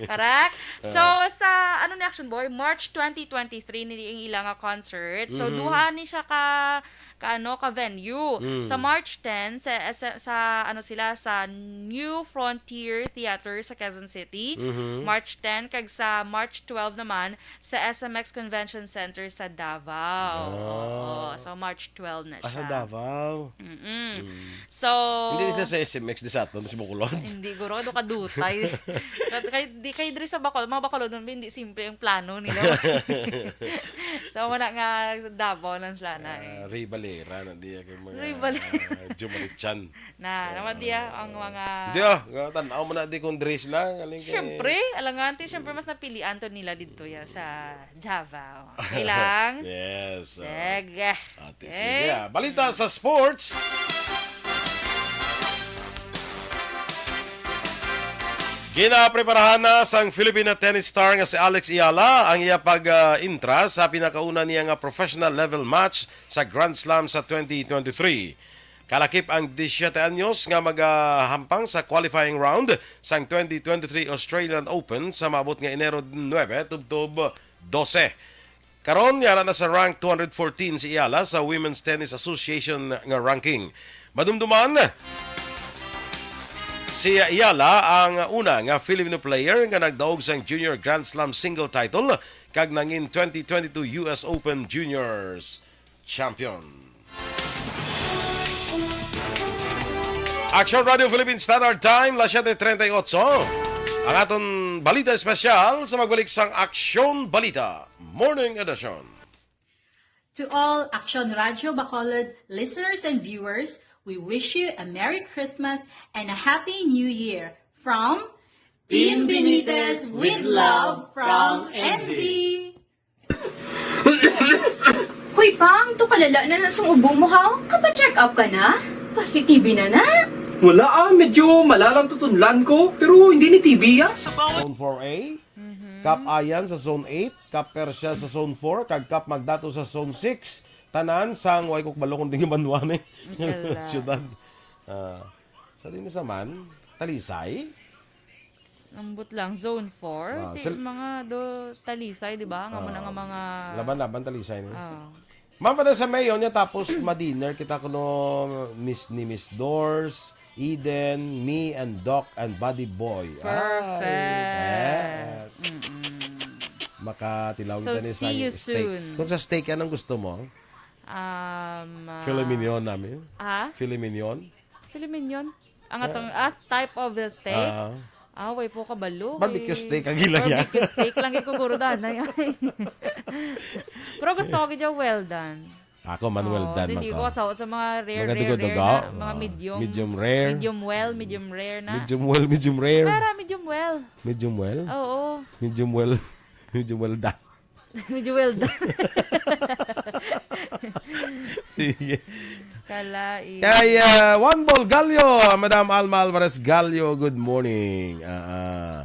Correct? Ah. So, sa, ano ni Action Boy, March twenty twenty-three ni ang ila nga concert. So, Mhm. duha ni siya ka, ka, ano, ka venue. Mm. Sa March ten, sa, sa, sa, ano sila, sa New Frontier Theater sa Quezon City. Mhm. March ten, kag sa March twelve naman, sa S M X Convention Center sa Davao. Ah. Oo. So, March twelve na Ah, sa siya. Davao. Mm-mm. Mm. So, Hindi sila sa S M X, di sa aton, sa Bacolod. Hindi, guro, ano ka dutay? Kay, kay, di, kay diri sa Bacolod, mga Bacolod, hindi simple ang plano nila. So, wala nga, Davao lang sila na eh. Ah, Ray Valera na diya kay mga Ray Valera. Jumari Chan. Na, naman diya ang mga Hindi ah, nga, tan-aw mo na di kung diri sila, galing kay Siyempre, alangan, ti, siyempre, mas napilian to nila dito ya sa Davao. Okay lang? Yes, ah. Sige. Ate, Okay. sige, ah. Balita sa sports. Ginapreparahan na sang Filipina tennis star nga si Alex Eala ang iya pag, ah, intra sa pinakauna niya nga professional level match sa Grand Slam sa twenty twenty-three. Kalakip ang disisiete anyos nga magahampang sa qualifying round sang twenty twenty-three Australian Open sa maabot nga Enero nuebe tubtob dose. Karon, yara na sa rank two hundred fourteen si Eala sa Women's Tennis Association nga ranking. Madumduman, si Eala ang una nga Filipino player nga nagdaog sang junior Grand Slam single title kag nangin twenty twenty-two U S Open Juniors champion. Action Radio Philippine Standard Time, las siete treinta y ocho. Ang aton balita espesyal sa magbalik sang Aksyon Balita Morning Edition. To all Action Radio Bacolod listeners and viewers, we wish you a Merry Christmas and a Happy New Year from Team Benitez with love from N Z. Hoy, Pang, to kalala na na sang ubo mo, ha? Kapa-check up ka na? Positive na na. Wala, ah, medyo malalang tutunlan ko, pero hindi ni T B, ah. Zone four A, Mhm. Cap Ayan sa Zone eight, Cap Persia sa Zone four, kag Cap Magdato sa Zone six. Tanan sang, way ko kabalo kung di banwa ni Ikala. Siyudad. Ah, sa din sa man, Talisay? Ambot lang, zone four. Ah, Ti, sil- mga do, Talisay, di ba? Nga mo na nga Ah, mga laban-laban, Talisay, no? Ah. Ma'am, pa sa Mayo niya, tapos ma-dinner kita kuno Miss, ni Miss Dors, Eden, me, and Doc, and Buddy Boy. Ay, Perfect. eh. Mm-mm. Makatilaw So, kita ni see sang you steak. soon. Kung sa steak, anong gusto mo? Um, ah, Filet mignon namin. Ha? Filet mignon? Filet mignon? Ang atong, ah, type of the steak? Ah. Ah, way po kabalo, Barbecue eh. steak ang ila niya. Barbecue steak lang, eh, kuguro danay, ay. Pero gusto ko gid yung well done. Ako man, well Oo, done man hindi ko. ko sa, sa mga rare, Mga rare, rare dugo-dugo? na, mga Ah, medium. medium rare. Medium well, medium rare na. Medium well, medium rare. Para medium well. Medium well? Oo. Medium well. Medium well done. Medyo well done. Sige. Kalain. Kay, ah, Juan Bol Gallo, Madam Alma Alvarez Gallo, good morning. Ah, ah.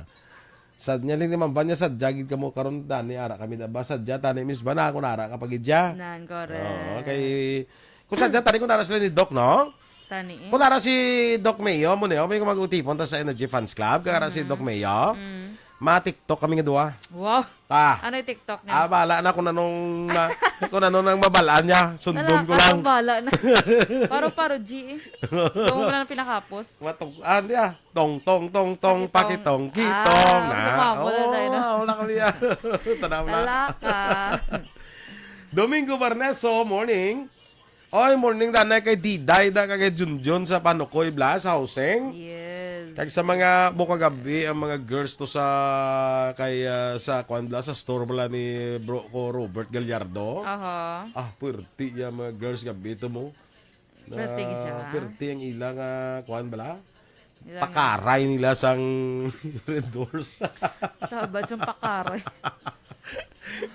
Sad niya, Lini Mamban niya, sadya gid kamo karon, tani, ara kami na ba? Sadya, tani, Miss Bana, ako nara ka pagidya. Nan, correct. Oo, kay, kung sadya, tani, kung nara sila ni Doc, no? Tani, eh. Kung nara si Doc Mayo, mo niyo, may mag-utipon ta sa Energy Fans Club, kung nara si Mhm. Doc Mayo, Mm. ma-TikTok kami nga duwa. Wow. Ah. Ano yung TikTok niya? Ah, bahala na kung anong na, kung ano nang mabalaan niya. Sundon Wala ko ka, lang. Bahala na. Paro-paro, G, eh. Doon ko lang pinakapos. Matog-, ah, hindi ah. Tong, tong, tong, tong, Pakitong. pakitong, kitong. Ah, na. sa pabo na Oo, tayo na. ah, wala kami ah. Tanaw na. Wala ka. Domingo Barneso, morning. Oy, morning, danay kay Diday, da, kay Junjun sa Panukoy, bla, sa housing. Yes. Kag sa mga, mo kagabi, ang mga girls to sa, kay, ah, sa, kwan, bla, sa store, bla, ni bro ko, Robert Gallardo. Aha. Ah, puwerte ya, mga girls, gabi to mo. Puwerte gid siya. Ah, puwerte ang ila nga, kwan, bla? Ilang Pakaray nila sang Red Doors. Sabad sang pakaray.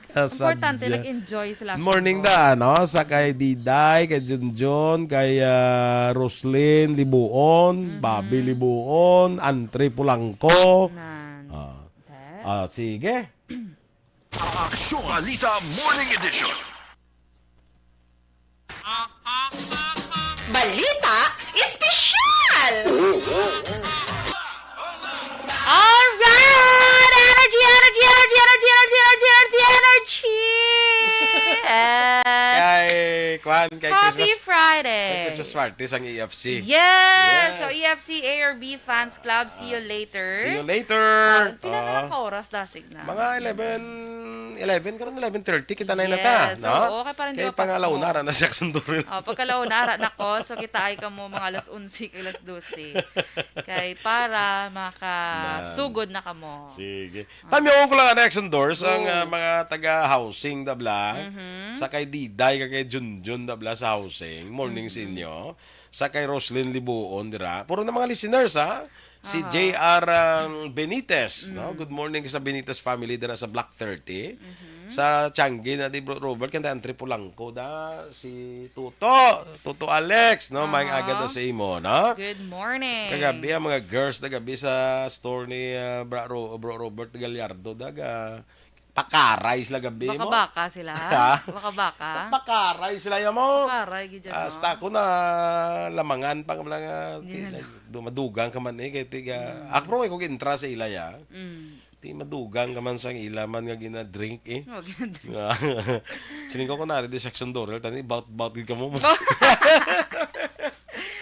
Importante, Kasadya. nag-enjoy sila. Morning da, no? Sa kay Diday, kay Junjun, kay, ah, Roslyn Libuon, Mhm. Bobby Libuon, Antre Pulangko. Nan. Ah. That. Ah, sige. Aksyon Balita Morning Edition. Balita Espesyal! Alright! Energy, energy, energy, energy, energy, energy, energy, energy! Yes! Kay, kwan, kay Happy Christmas, Friday! kay Christmas party sang E F C. Yes! So, Yes. E F C A R B Fans Club, see you Ah, later. see you later. Ah, pila na Ah. lang ka oras, Dasig? Na. Mga eleven, eleven karon, eleven thirty, kita na yun na ta, Yes, no? oo, kay parang di Kay pa pangalaw pasmo. na, ara na siya sunduril. Oh, pagkalaw na, ara na ko. So, kita ay ka mo mga alas onse kay alas dose. Kay para makasugod na kamo. Sige. Tamyaon ko lang, ano, Action Doors, ang, Go. ah, mga taga-housing, dabla. Mhm. Sa kay Diday, kag kay Junjun, dabla, sa housing. Morning sa Mhm. inyo. Sa kay Roslyn Libuon, dira. Puro na mga listeners, ha? Si Aha. J R, um, Benitez, no? Mm. Good morning sa Benitez family dira sa Block thirty. Mhm. Sa Tiangge na di Bro Robert, kanta ang Tripulangko da, si Tuto, Tuto Alex, no? Maayong Aha. aga da sa imo, no? Good morning. Kagabi ang mga girls na gabi sa store ni, ah, Bra-, Ro-, Bro Robert Gallardo, daga pakaray sila gabi mo. Baka-baka sila. Ha? Baka-baka. Pakaray sila ya mo. Pakaray, gid yan, Hasta no? ako na lamangan pa nga, Yan. ti-, madugang ka man eh, kay tiga, Mm. ako, bro, ako gintra sa ila ya. Mm. Ti madugang ka man sang ila man nga gina-drink eh. Oh, gina-drink. Siling ko, kung nari di section Dorel, tani, bout-bout gid ka mo.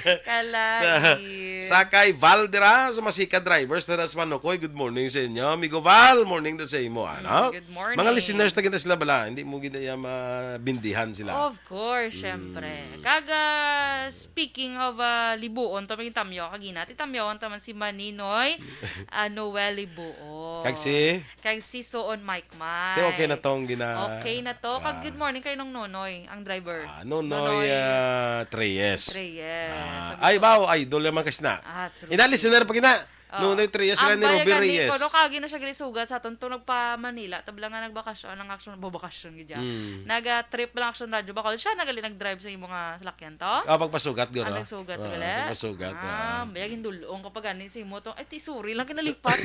Kalain. Sa kay Val dira, sa Masika Drivers, dira sa Manukoy. Good morning sa inyo. Amigo Val, morning din sa imo, ano? Mm, good morning. Mga listeners na kita sila bala, hindi mo gid iya mabindihan sila. Of course, Mm. syempre. Kag, ah, speaking of, ah, Libuon, to may tamyo, kagina, ti tamyo, taman si Maninoy, ah, Noel Libuon. Kag si? Kag si Suon Mike Mike. Te, okay na tong gina- Okay na to. Kag Ah. good morning kay Nong Nonoy, ang driver. Ah, Nonoy, Nonoy ah, Treyes. Treyes. Ah, Sabi ay, ko, baw, idol naman kasi na. Ah, true. Ina, listener pa gina. Oh. Nonoy Treyes, sila ni Ang Ruby bayagan ni Reyes. Kono, kagi na siya gali sugat sa aton to, nagpa Manila. Tabla nga nagbakasyon, ang action, babakasyon gid ya. Mm. Naga-trip lang action radyo. Bakal siya nagali nag-drive sa imo nga salakyan to? Ah, pagpasugat, guro. Ah, nagsugat, Ah, gali? pagpasugat, Ah, ah. bayag hindulong ka pa gani sa imo to. Ay, ti, sorry lang, kinalipat.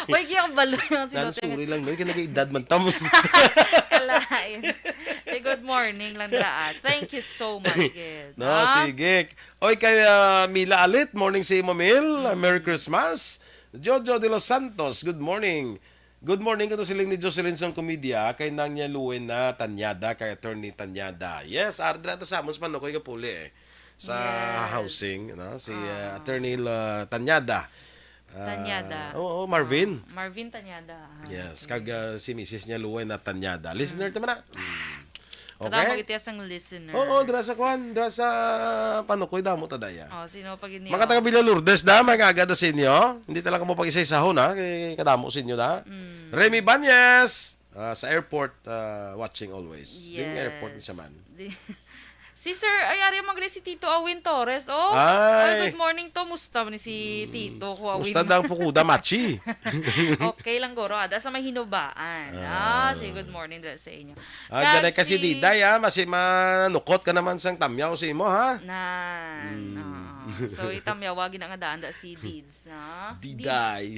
Way, kaya kabalo yung Nan, sinuti. sorry lang, no? Kaya nag-edad man tam. Kalain. Eh, good morning lang, dira, ah. Thank you so much, gid. No, Ah? sige. Oy, kay, ah, Mila Alit, morning sa imo, Mil. Ah, Mm. Merry Christmas. Jojo de los Santos, good morning. Good morning, kato siling ni Jocelyn sang Comedia, kay Nang niya Luen na Tanyada, kay Attorney Tanyada. Yes, ardra ta sa amon sa Panukoy Kapuli, eh. Sa Yes. housing, no? Si, uh, Ah. Attorney La-, Tanyada. Ah, Tanyada. Oo, Marvin. Ah, Marvin Tanyada. Ah, Yes, okay. kag, uh, si Missus niya Luen na Tanyada. Listener Mm. ta man na. Mm. Kadamo Okay? gid iya sang listener. Oo, dira sa kwan, dira sa Panukoy, damo ta daya. Oh, sino pa gid ni, Mga oh? taga Villa Lourdes da, may aga da sa inyo. Hindi talaga mo pag-isa-isahon, ha? Kay kadamo sa inyo da. Mm. Remy Banyes, ah, sa airport, ah, watching always. Yung Yes. airport ni Saman. Di-, si Sir, ay, ari, mga si Tito Awin Torres, oh. Ay. Ay, good morning to. Musta man ni si Mm. Tito ko, Awin? Musta dang pukuda, machi? Okay lang, guro. Ada sa may hinubaan. Ah. Ah, si good morning dira sa inyo. Ah, Kag ganay ka si si Diday, ah. Masi manukot ka naman sang tamyaw sa imo, ha? Nan. Mm. Oo. So, itamyaw, wagi na nga daan da si Dids, ha? Dids. Diday.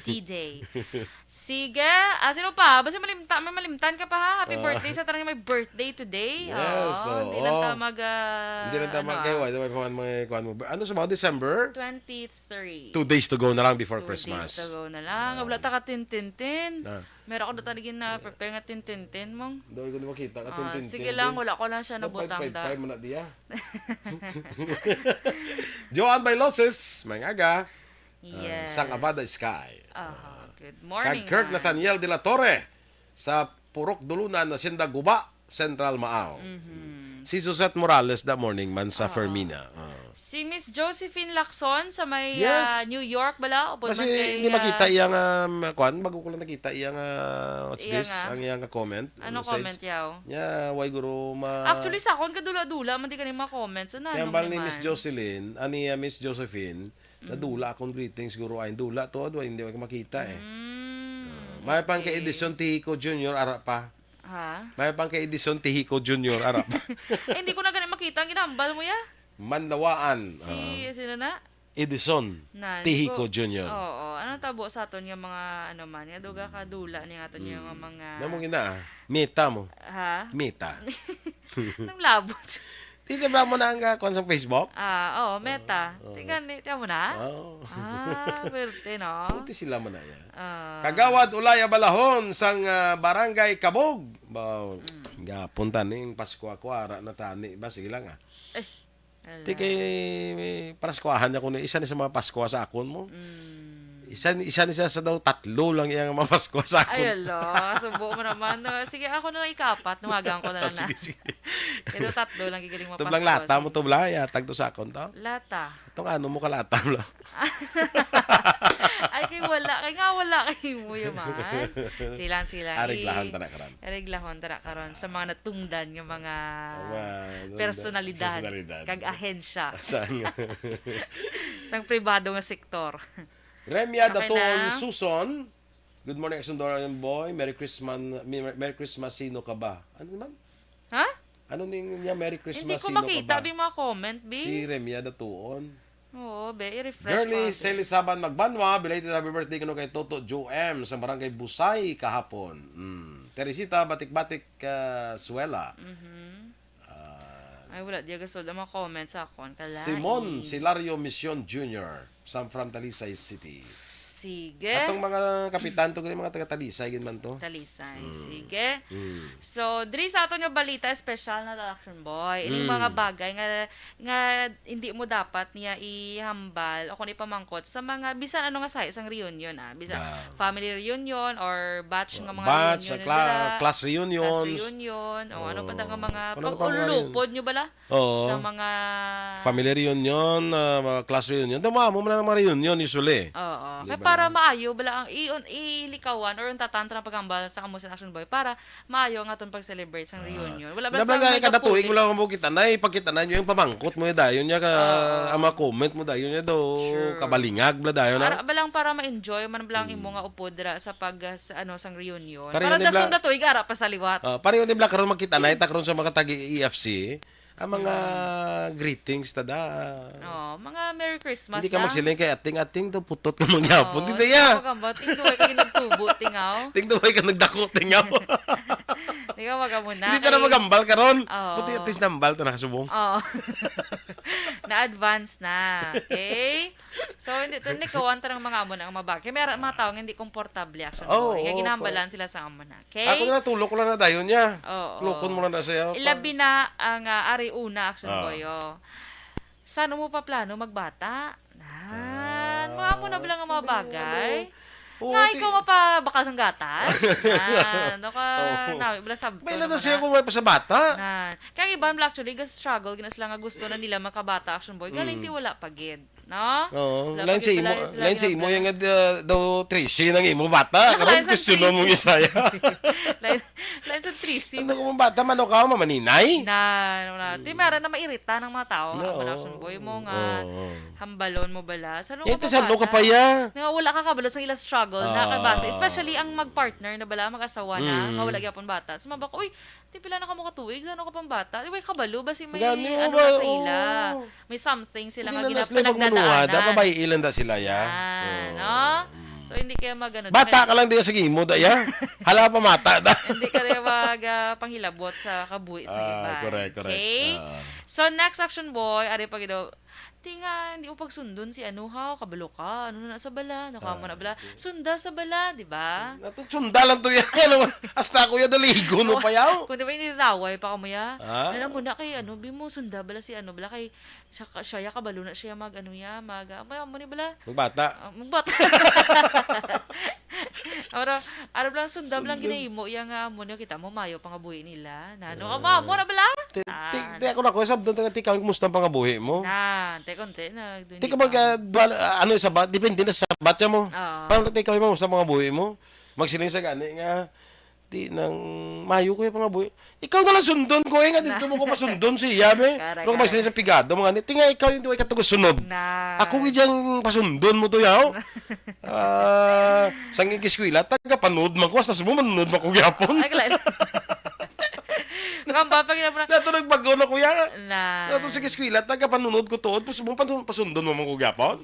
Diday. Sige. Ah, sino pa? Basta malimta-, may malimtan ka pa, ha? Happy Ah. birthday sa tanan nga may birthday today. Yes, Oo, oo. Hindi lang ta mag, ah, Hindi lang ta ano, mag-, ah. Ay, wala, may kuwan, may kuwan mo. Ano sa mga December? Twenty-three. Two days to go na lang before Two Christmas. days to go na lang. Ah. Wala ta ka tintintin. Ah. Meron ako na talaga na prepare nga tintintin mong. Daw ko na makita ka Ah, tintintin. sige lang, wala ko lang siya Dapat nabutang five da. five man na diya. Joan Bailosis, may aga. Ah, Yes. Sang Avada Sky. Aha, Ah. good morning, Kag Kurt man. Nathaniel de la Torre sa Purok Dulunan, Hacienda Guba, Central Maao. Mhm. Si Suzette Morales, the morning man sa Ah. Fermina. Ah. Si Miss Josephine Lacson sa may, Yes. ah, New York bala, upod Kasi man kay, hindi ah, makita iyang, um, kwan, bago ko lang nakita iyang, ah, what's Iya this? nga. Ang iyang comment. Ano Message. comment yaw? Yeah, why guro ma- Actually, sa akon, kadula-dula man di ka ni mga comments. So, Kaya nanong bang ni Miss naman? Jocelyn, ani, ah, Miss Josephine, Mm. nadula akong greetings, guro, ay, dula to, adwa, hindi ko makita, eh. Mm, Ah, may pang kay okay. Edison Tihico Junior, ara pa. Ha? May pang kay Edison Tihico Junior, ara pa. Eh, hindi ko na gani makita ang ginambal mo, ya? Manlawaan. Si, Ah. sino na? Edison Na, Tihico hindi ko Junior. Oo. Ano tabo sa aton nga mga, ano man, nga duga ka dula ni aton nga Mm. mga Namo gina, ah. Meta mo. Ha? Meta. Nang labot. Tita, bra mo na ang, ah, kwan sa Facebook? Ah, oo, Meta. Oo, oo. Tingnan ni, tiyan mo na? Oo. Ah, pwerte, no? Pwerte sila man na yan. Ah. Kagawad Ulay Abalahon sang, ah, Barangay Kabog. Ba, Mm. gapon taning Pasko ako, ara na tani. Ba, sige lang, ah. Eh, ala. Ti kay, may Paskwahan niya kuno. Isa ni sa mga Paskwa sa akon mo. Mm. Isa, isa ni sa, sa daw tatlo lang iyang mga Paskwa sa akon. Ay, ala. Subo mo naman, no? Sige, ako na lang ikapat. Nuhagan ko na lang na. Sige, sige. Pero tatlo lang gigaling mga Tublang Pasko, lata mo, sige. Tubla. Yatag to sa akon to. Lata. Itong ano mo kalata mo lang. Ay, kay wala. Kay nga wala kay mo, yaman. Silang, silang. Areglahon ta na karon. Areglahon ta na karon sa mga natungdan nga mga Mga personalidad, personalidad. Kag ahensya. Sang Sang pribado nga sektor. Remya Okay Datuon na. Suson. Good morning, Aksyon Dora and Boy. Merry Christmas, Mer-, Merry Christmas, sino ka ba? Ano naman? Ha? Ano ning niya, Merry Christmas, Hindi ko sino ka makita, ba? Bi, mga comment, Bi. Si Remya Datuon. Oo, be, i-refresh Girly ko, be. Sally Saban Magbanwa, belated happy birthday kuno kay Toto Joe M sa Barangay Busay kahapon. Mm. Teresita Batik-Batik, ah, Suela. Mhm. Ah, Ay, wala diya gasulod ang mga comments sa akon. Kalain. Simon Silario Mission Junior sa, from Talisay City. Sige. Atong mga kapitan to, mga taga Talisay gid man to. Talisay. Mm. Sige. Mm. So, diri sa aton nga balita, special na ta, Action Boy. Ining Mm. mga bagay nga, nga hindi mo dapat niya ihambal o kung ipamangkot sa mga bisan ano nga sahi sang reunion, ah. Bisan Ah. family reunion or batch nga mga Batch, reunion cla-, dira. Class reunion. Class reunion. O ano pa ta nga Oo. mga Ano pa mga pag-ululupod nyo bala? Oo. Sa mga Family reunion, ah, mga class reunion. Tama mo man ang mga reunion usually. Oo. Di Kaya ba? para maayo bala ang i-, ilikawan or ang tatan ta ng paghambal sa amo sa Action Boy para maayo ang aton pag-celebrate sa Ah. reunion. Wala ba Wala sa ba may kada tuig kapuli? Wala mo kita na, ipakita na nyo yung pamangkot mo yung dayon niya ka, Oo. ang mga comment mo dayon niya daw, Sure. kabalingag bala dayon, Ara ah. ba lang para ma-enjoy man bala ang imo Hmm. nga upod dira sa pag, ah, sa, ano, sang reunion. Pareho Para ni dason Bla-, na tuig, ara pa sa liwat. Ah, pareho ni Bla karon magkita na, ita karon sa mga tagi E F C, ang mga Hmm. greetings, tada. Oh, mga Merry Christmas Hindi ka lang. magsiling kay ating, ating daw putot ka mangyapon. Oh, Hindi hindi ya. ka magamba. Ting duway ka ginagtubo, tingaw. Ting duway ka nagdako, tingaw. Di ka mag-amo na. Hindi ta na Kay- magambal karon. Oo. Buti at least nambal ta na kasubong. Oo. Na-advance na. Okay? So, hindi, hindi kawan ta ng mga amo na ang mabaki. May ara-, mga tao nga hindi komportable, action Oo, boy. Nga oo, ginambalan sila sa amo na. Okay? Ako na, tulok ko lang na dayon niya. Oo. Tulokon mo lang na siya. Ilabi na ang ah, ari una, action Ah. boy. Oh. Saan mo pa plano magbata? Nan, mga amo na bala nga mga hindi, bagay. ano, oo, Nga ti- ikaw mapabakal sang gatas? Nan, ano ka, Oo. nawi bala sabto May na naman siya na. Kung may pa sa bata. Nan. Kaya ang iban bala actually, ga-struggle gina sila nga gusto na nila makabata, action boy. Galing Mm. ti wala pa gid. No? Oo. Wala Lain pa sa gid imo, pala sila lain sa imo gina-, yung uh, daw trisi ng imo bata. Lain Karon sa question mo trisi. Isaya. Lain, lain sa trisi. Ano kung bata man o ka, mamanay? Na, na, na. Di mara na mairita ng mga tao. No. Ang action boy mo nga Oo. hambalon mo bala. Sa Eh, ito sa ano ka pa ya? Nga wala ka kabalo sa ila struggle na Ah. kabasa. Especially ang mag-partner na bala, mag-asawa na, Mm. nga wala gyapon bata. Sumabak, uy, ti pila na ka mo katuig, ano ka pang bata? Uy, kabalo ba si may Gani mo ano ba? na sa ila? Oo. May something sila Hindi nga na gina- sila magmanuhada, pinagdadaanan. Mabailan da sila ya. Yan, Oo. no? So, hindi kaya magano. Bata ka lang diya, sige mo da ya. Hala pa mata da. Hindi ka rin mag ah, panghilabot sa kabuhi sa Ah, iba. correct, correct. Okay? Ah. So, next action boy, ari pa gid daw, ti nga, hindi mo pagsundon si ano ha, kabalo ka, ano na sa bala, nakawa mo na bala, sunda sa bala, di ba? Natong sunda lang to yan. Ano, hasta ako yan, daligo no pa yaw. Kung di ba iniraway pa kamo ya? Ah? Alam mo na kay ano, bi mo sunda bala si ano bala kay sa ka- siya ya kabalo na siya mag ano ya, mag ah, may amo ni bala. Magbata. Ah, magbata. Ora, ano lang sunda lang Sunda. Ginahimo ya nga amo niya kita mo mayo pangabuhi nila. Na ano ka mo na bala? Ti, Ah, ti, ti ako na ko, sabdo nga tikaw, kumusta ang pangabuhi mo? Na, te konti na. Dun Ti di ka mag, pa. ah, dual- ah, ano sa bat, depende na sa bat siya mo. Oo. Paano tikaw mo sa mga buhi mo? Magsiling sa gani nga, ti nang mayo ko yung pangabuhi. Ikaw na lang sundon ko eh, nga dito mo ko pasundon siya, be. Correct, Pero magsiling sa pigado, mga ni, ti nga ikaw yung duway katugo sunod. Na. Ako gid yang pasundon mo to, yaw. Ah, sang eskwela, taga panud man ko, hasta mo manunod man ko gyapon. Ay, kala. Kamba pa gina mo na. Dato nagbago na, kuya. Na. Dato sa eskwela, taga panunod ko tuod, tapos mo pan- pasundon mo man ko gyapon.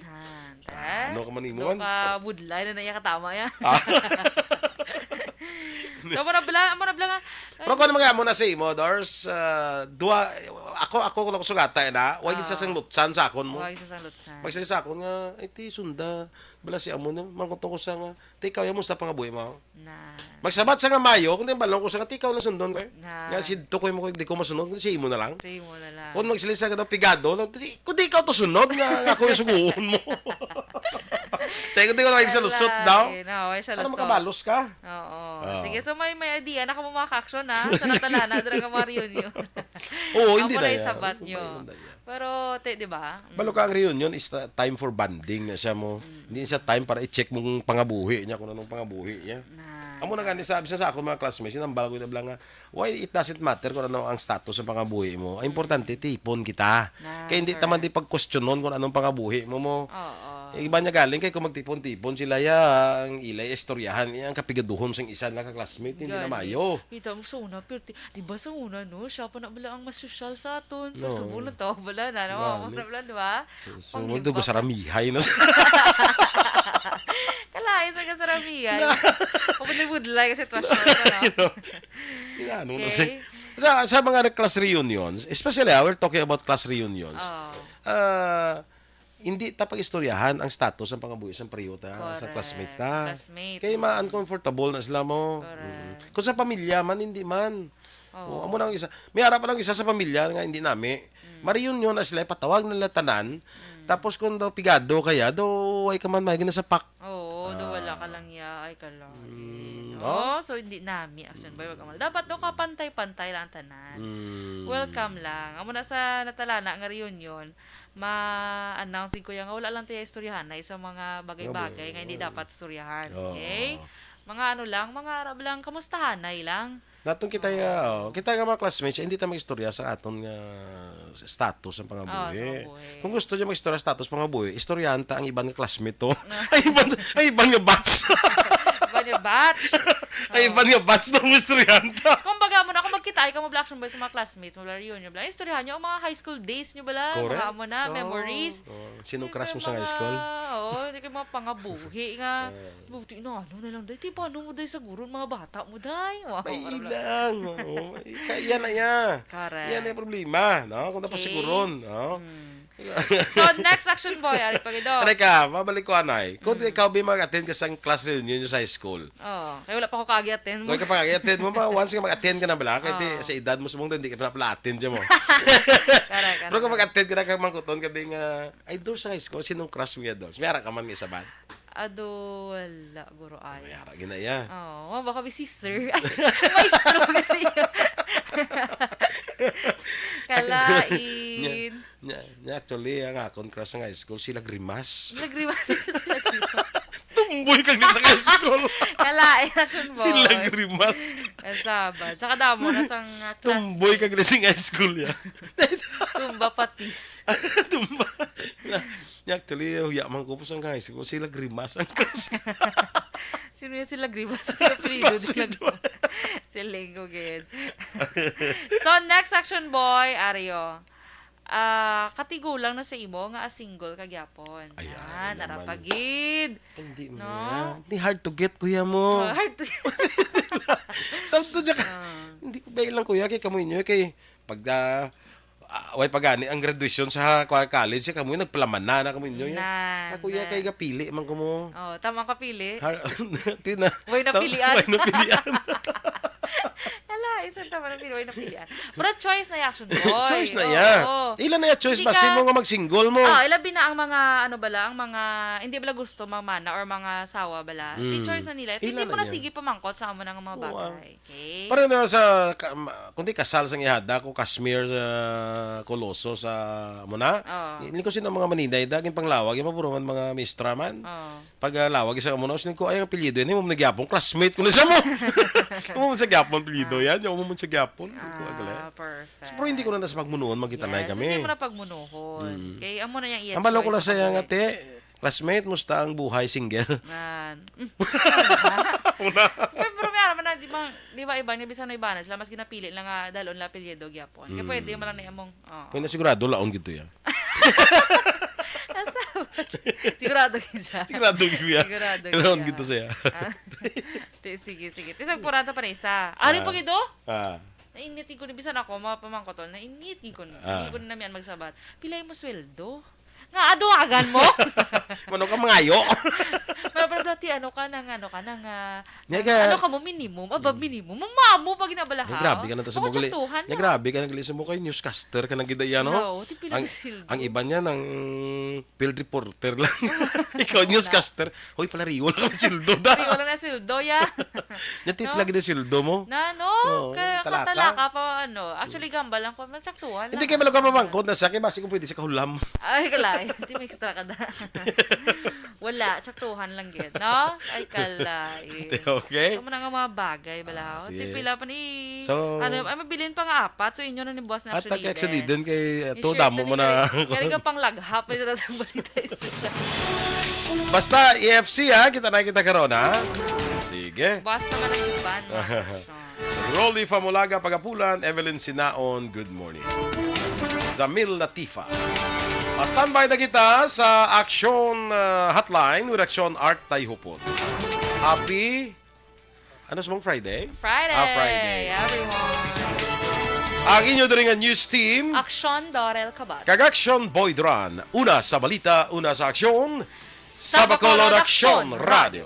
Ah, Ano ka man imo, Ano man? ka budlay na naiya katama ya. Ah. So, mura bala, mura bala nga. Pero kung ano mga amo na sa imo, Dors, ah, duwa, ako, ako kung ako sugata na, wag Ah. isa sang lutsan sa akon mo. Wag isa sang lutsan. Pag sa akon nga, ay ti sunda, bala si amo na, mangkuto ko sa nga, ti ikaw, yan mo sa pangabuhi mo. Na. Magsabat sa nga mayo, kung di balong ko sa nga, ti ikaw na sundon ko eh. Na. Nga si Tukoy mo, di ko masunod, si imo na lang. Sa imo na lang. Kung magsilisa ka daw pigado, no, di, kung di ikaw to sunod, nga, nga ako yung suguon mo. Te, kung di ko lang sa lusot daw. Ay, no, ay siya Ano lusot. makabalos ka? Oo. Oo. Sige, so may, may idea na ka mo mga action, ha? Sa natalana, dira ka mga reunion. Oo, hindi Amo na na yan. isabat Hindi nyo. na yan. Pero, te, di ba? Mm. Balo ka ang reunion is the time for bonding na siya mo. Hindi siya time para i-check mong pangabuhi niya kung anong pangabuhi niya. Na. Amo na nga ni sabi sa, sa ako mga classmates, sinambal ko na lang nga, why it doesn't matter kung ano ang status ng pangabuhi mo. Ang importante, tipon kita. Na, Kaya hindi correct. taman di pagkwestiyonon kung anong pangabuhi mo mo. Oo. Yung iba niya galing kay kung magtipon-tipon sila ya, ang ilay istoryahan, ang kapigaduhon sang isa nga classmate, hindi na Gani. mayo. Kita mo sa una, pero ti- di ba sa una, no? Siya pa na bala ang mas sosyal sa aton. Pero No. sa bulan, tao bala na, no? Gani. Ako na bala, di ba? So, Panglibak. Dugo sa ramihay na. Kalain sa kasaramihan. Kabudlay-budlay kasi sitwasyon, no? Inaano na Okay. si- Sa, sa mga class reunions, especially, ah, we're talking about class reunions, Oh. ah, hindi ta pag-istoryahan ang status ng pangabuhi sa pareho ta, sa Correct. Classmates ta. Classmate. Kaya ma-uncomfortable na sila mo. Correct. Mm. Kung sa pamilya man, hindi man. Oo. Oh, amo na ang isa. May harap lang isa sa pamilya nga hindi nami. Mariunion na sila, patawag na nila tanan. Tapos kung daw pigado kaya, daw ay ka man may ginasapak. Oo, do Ah. wala ka lang ya, ay ka lang. Mm, Oh, so hindi nami action boy, wag ka mal-, dapat do ka pantay-pantay lang tanan. Mm. Welcome lang. Amo na sa natalana nga reunion, ma-announce ko yan nga wala lang tayo istoryahan na isang mga bagay-bagay nga hindi dapat istoryahan. Oo. Okay? Mga ano lang, mga arab lang, kamustahanay lang. Natong kita ya, oh, kita nga mga classmates, hindi ta mag-istorya sa aton nga status ang Oh, sa pangabuhi. pangabuhi. Kung gusto niya mag-istorya status pangabuhi, istoryahan ta ang iban nga classmate to. Ay, iban, ay, iban nga batch. Iba niya batch. Ay, iban nga batch na ang istoryahan ta. Kumbaga mo na, kung Kita ay ka mo bala, action boy, sa mga classmates mo bala, reunion bala. Istoryahan nyo ang mga high school days nyo bala, Correct. mga amo na, Oo. memories. Oo. Sinong Hindi crush mo kayo sa high mga, school? Oo, hindi kayo mga pangabuhi nga. Eh. Buti na, ano na lang, day. Di ba, ano mo, day, sa guro, mga bata mo, day? Wow, May parang ilang. Oo. Kaya yan na yan. Correct. Yan na yung problema, no? Kung Okay. napasiguron, no? Hmm. So, next action boy, ari pa gid, oh. Ano ka, mabalik ko, anay. Kung Mm. ikaw, Bi, mag-attend ka sa class reunion nyo sa high school. Oh, kaya wala pa ko kagi-attend mo. Kung ka pa kagi-attend mo ba, once ka mag-attend ka na bala, kaya di, Oh. sa edad mo, subong hindi ka na pala attend dyan mo. Correct, Pero kung correct. mag-attend ka na, kang mangkuton ka, Bi, nga, ay, doon sa high school, sinong crush mo yan doon? May ara ka man nga isa ba? Ado, wala, guro ay. May ara, ginaya. Oh, baka may sister. Ay, maestro, ginaya. Kalain. Nya, nya, actually, ang akon crush sa high school, si Lagrimas. Lagrimas, si Lagrimas. Tumboy kag sa high school. Kalain, action boy. Si Lagrimas. Ang sabad. Sa kadamo na sang, ah, class. Tumboy kag sa high school, ya. Tumba patis. Tumba. Nya, actually, huya man ko po sa high school, si Lagrimas ang crush. Sino yan si Lagrimas? Si apelyido Si din Lagrimas. Si Lenggo, gid. So, next action boy, Ario. Ah, katigulang na sa imo nga a single ka gyapon. Ayan, Yan, naman. Narapagid. Hindi mo No? na. Hindi hard to get, kuya mo. Oh, hard to Tawag to dyan ka. Ah. Hindi ko ba lang, kuya, kay kamo inyo, kay pag, ah, ah, way pagani ang graduation sa kwa-, college, kamo yung nagpalaman na, na kamo inyo. Yan. Na, Ah, kuya, na. kay gapili man ko mo. Oh, tama ka pili. Har-, di na. Way Tam-, napilian. way napilian. Ala, isang tama na pili, way napilian. Pero choice na yung action boy. Choice na Oo. iya. Ila na iya choice, Hindi basi ka mo nga mag-single mo. Ah, ila bina ang mga, ano bala, ang mga, hindi bala gusto mamana or mga sawa bala. Di Mm. choice na nila. Ila Hindi mo na na iya. sige pamangkot sa amo na nga mga Oo, ah. bagay. Okay? Pareho na sa ka-, ma-, kundi kasal sang ihada ko, Kashmir sa Coloso sa muna. Oo. Hindi ko sino mga maninay, daging panglawag, yung maburuman mga mistra man. Oo. Pag, ah, lawag sa amo na, ko, "Ay, ang apelyido yan, mo nagyapon, classmate ko na sa mo." Mo sa gyapon apelyido Ah. yan, yung mo sa gyapon. Hindi ko agad. Ah, perfect. So, pero hindi ko na sa pagmunuon, magkita na Yes, kami. hindi mo na pagmunuhon. Mm. Okay, amo na yung iya Ang balo ko choice lang sa sa iya nga, pag-, te, classmate, musta ang buhay, single? Yan. Una. Pero, pero may araman na, di ba, di ba, iba niya, bisan na iba na sila, mas ginapili lang nga, dalon la apelyido, gyapon. Kaya Mm. pwede mo lang na among, oo. Pwede na sigurado, laon gito yan. Asa? Sigurado ka dyan. Sigurado ka dyan. Sigurado ka Laon dyan. gito siya. Ah. Ti-, sige, sige. Tisag purata pa na isa. Ari Ah. pa gito? Ah. Nainit ko ni bisan ako, mga pamangkotol, nainit ko ni. Ah. Hindi ko na namian magsabat. Pilay mo sweldo? Nga, aduagan mo? Mano ka mangayo? Pero, pero, dati, ano ka na nga, ano ka na nga, Nga ano, ka- ano ka mo, minimum, above minimum. Mama mo, pag ginabalaha. Ay, grabe ka na ta sa Mga muguli. tsaktuhan Nga, na. grabe ka na gali sa mukha, newscaster ka na gid, ano? No, ti pila Ang, ka sweldo? ang iba niya, nang field reporter lang. Ikaw, Wala. newscaster. Hoy, pala, Rio, wala ka sweldo, da. Rio, wala na sweldo, ya. Yan, ti No? lagi na sweldo mo. Na, no? Oo, Ka-, talaka. katalaka pa, ano. Actually, gamba lang ko. Matsaktuhan Hindi lang. kayo malagay mamangkot na sa akin, basi kung pwede sa kahulam. Ay, kalay. Hindi, may extra ka da. Wala, tsaktuhan lang gid, no? Ay, kalay. Okay. Ito mo na nga mga bagay, bala. Ah, O, sige. ti pila pa ni, So, ano, ay, mabilin pa nga apat. So, inyo na ni boss na At actually pag-actually din. din kay, uh, I-share to, damo to mo ni na. Kari, kari ka pang laghap, may sa balita isa siya. Basta, E F C, ha? Kita na kita karon, ha? Sige. Boss naman ang iban, mga kasyon. Rolly Famulaga, Pagapulan, Evelyn Sinaon, good morning. Zamil Latifa. Ah, standby na kita sa Aksyon, ah, Hotline with Aksyon Art Tayhupon. Happy, ano sa mong Friday? Friday, Ah, Friday. everyone. Ang inyo diri nga news team. Aksyon Dorel Cabot. Kag Aksyon Boy Duran. Una sa balita, una sa aksyon. Sa Sa Bacolod Bacolod Aksyon Aksyon Radio.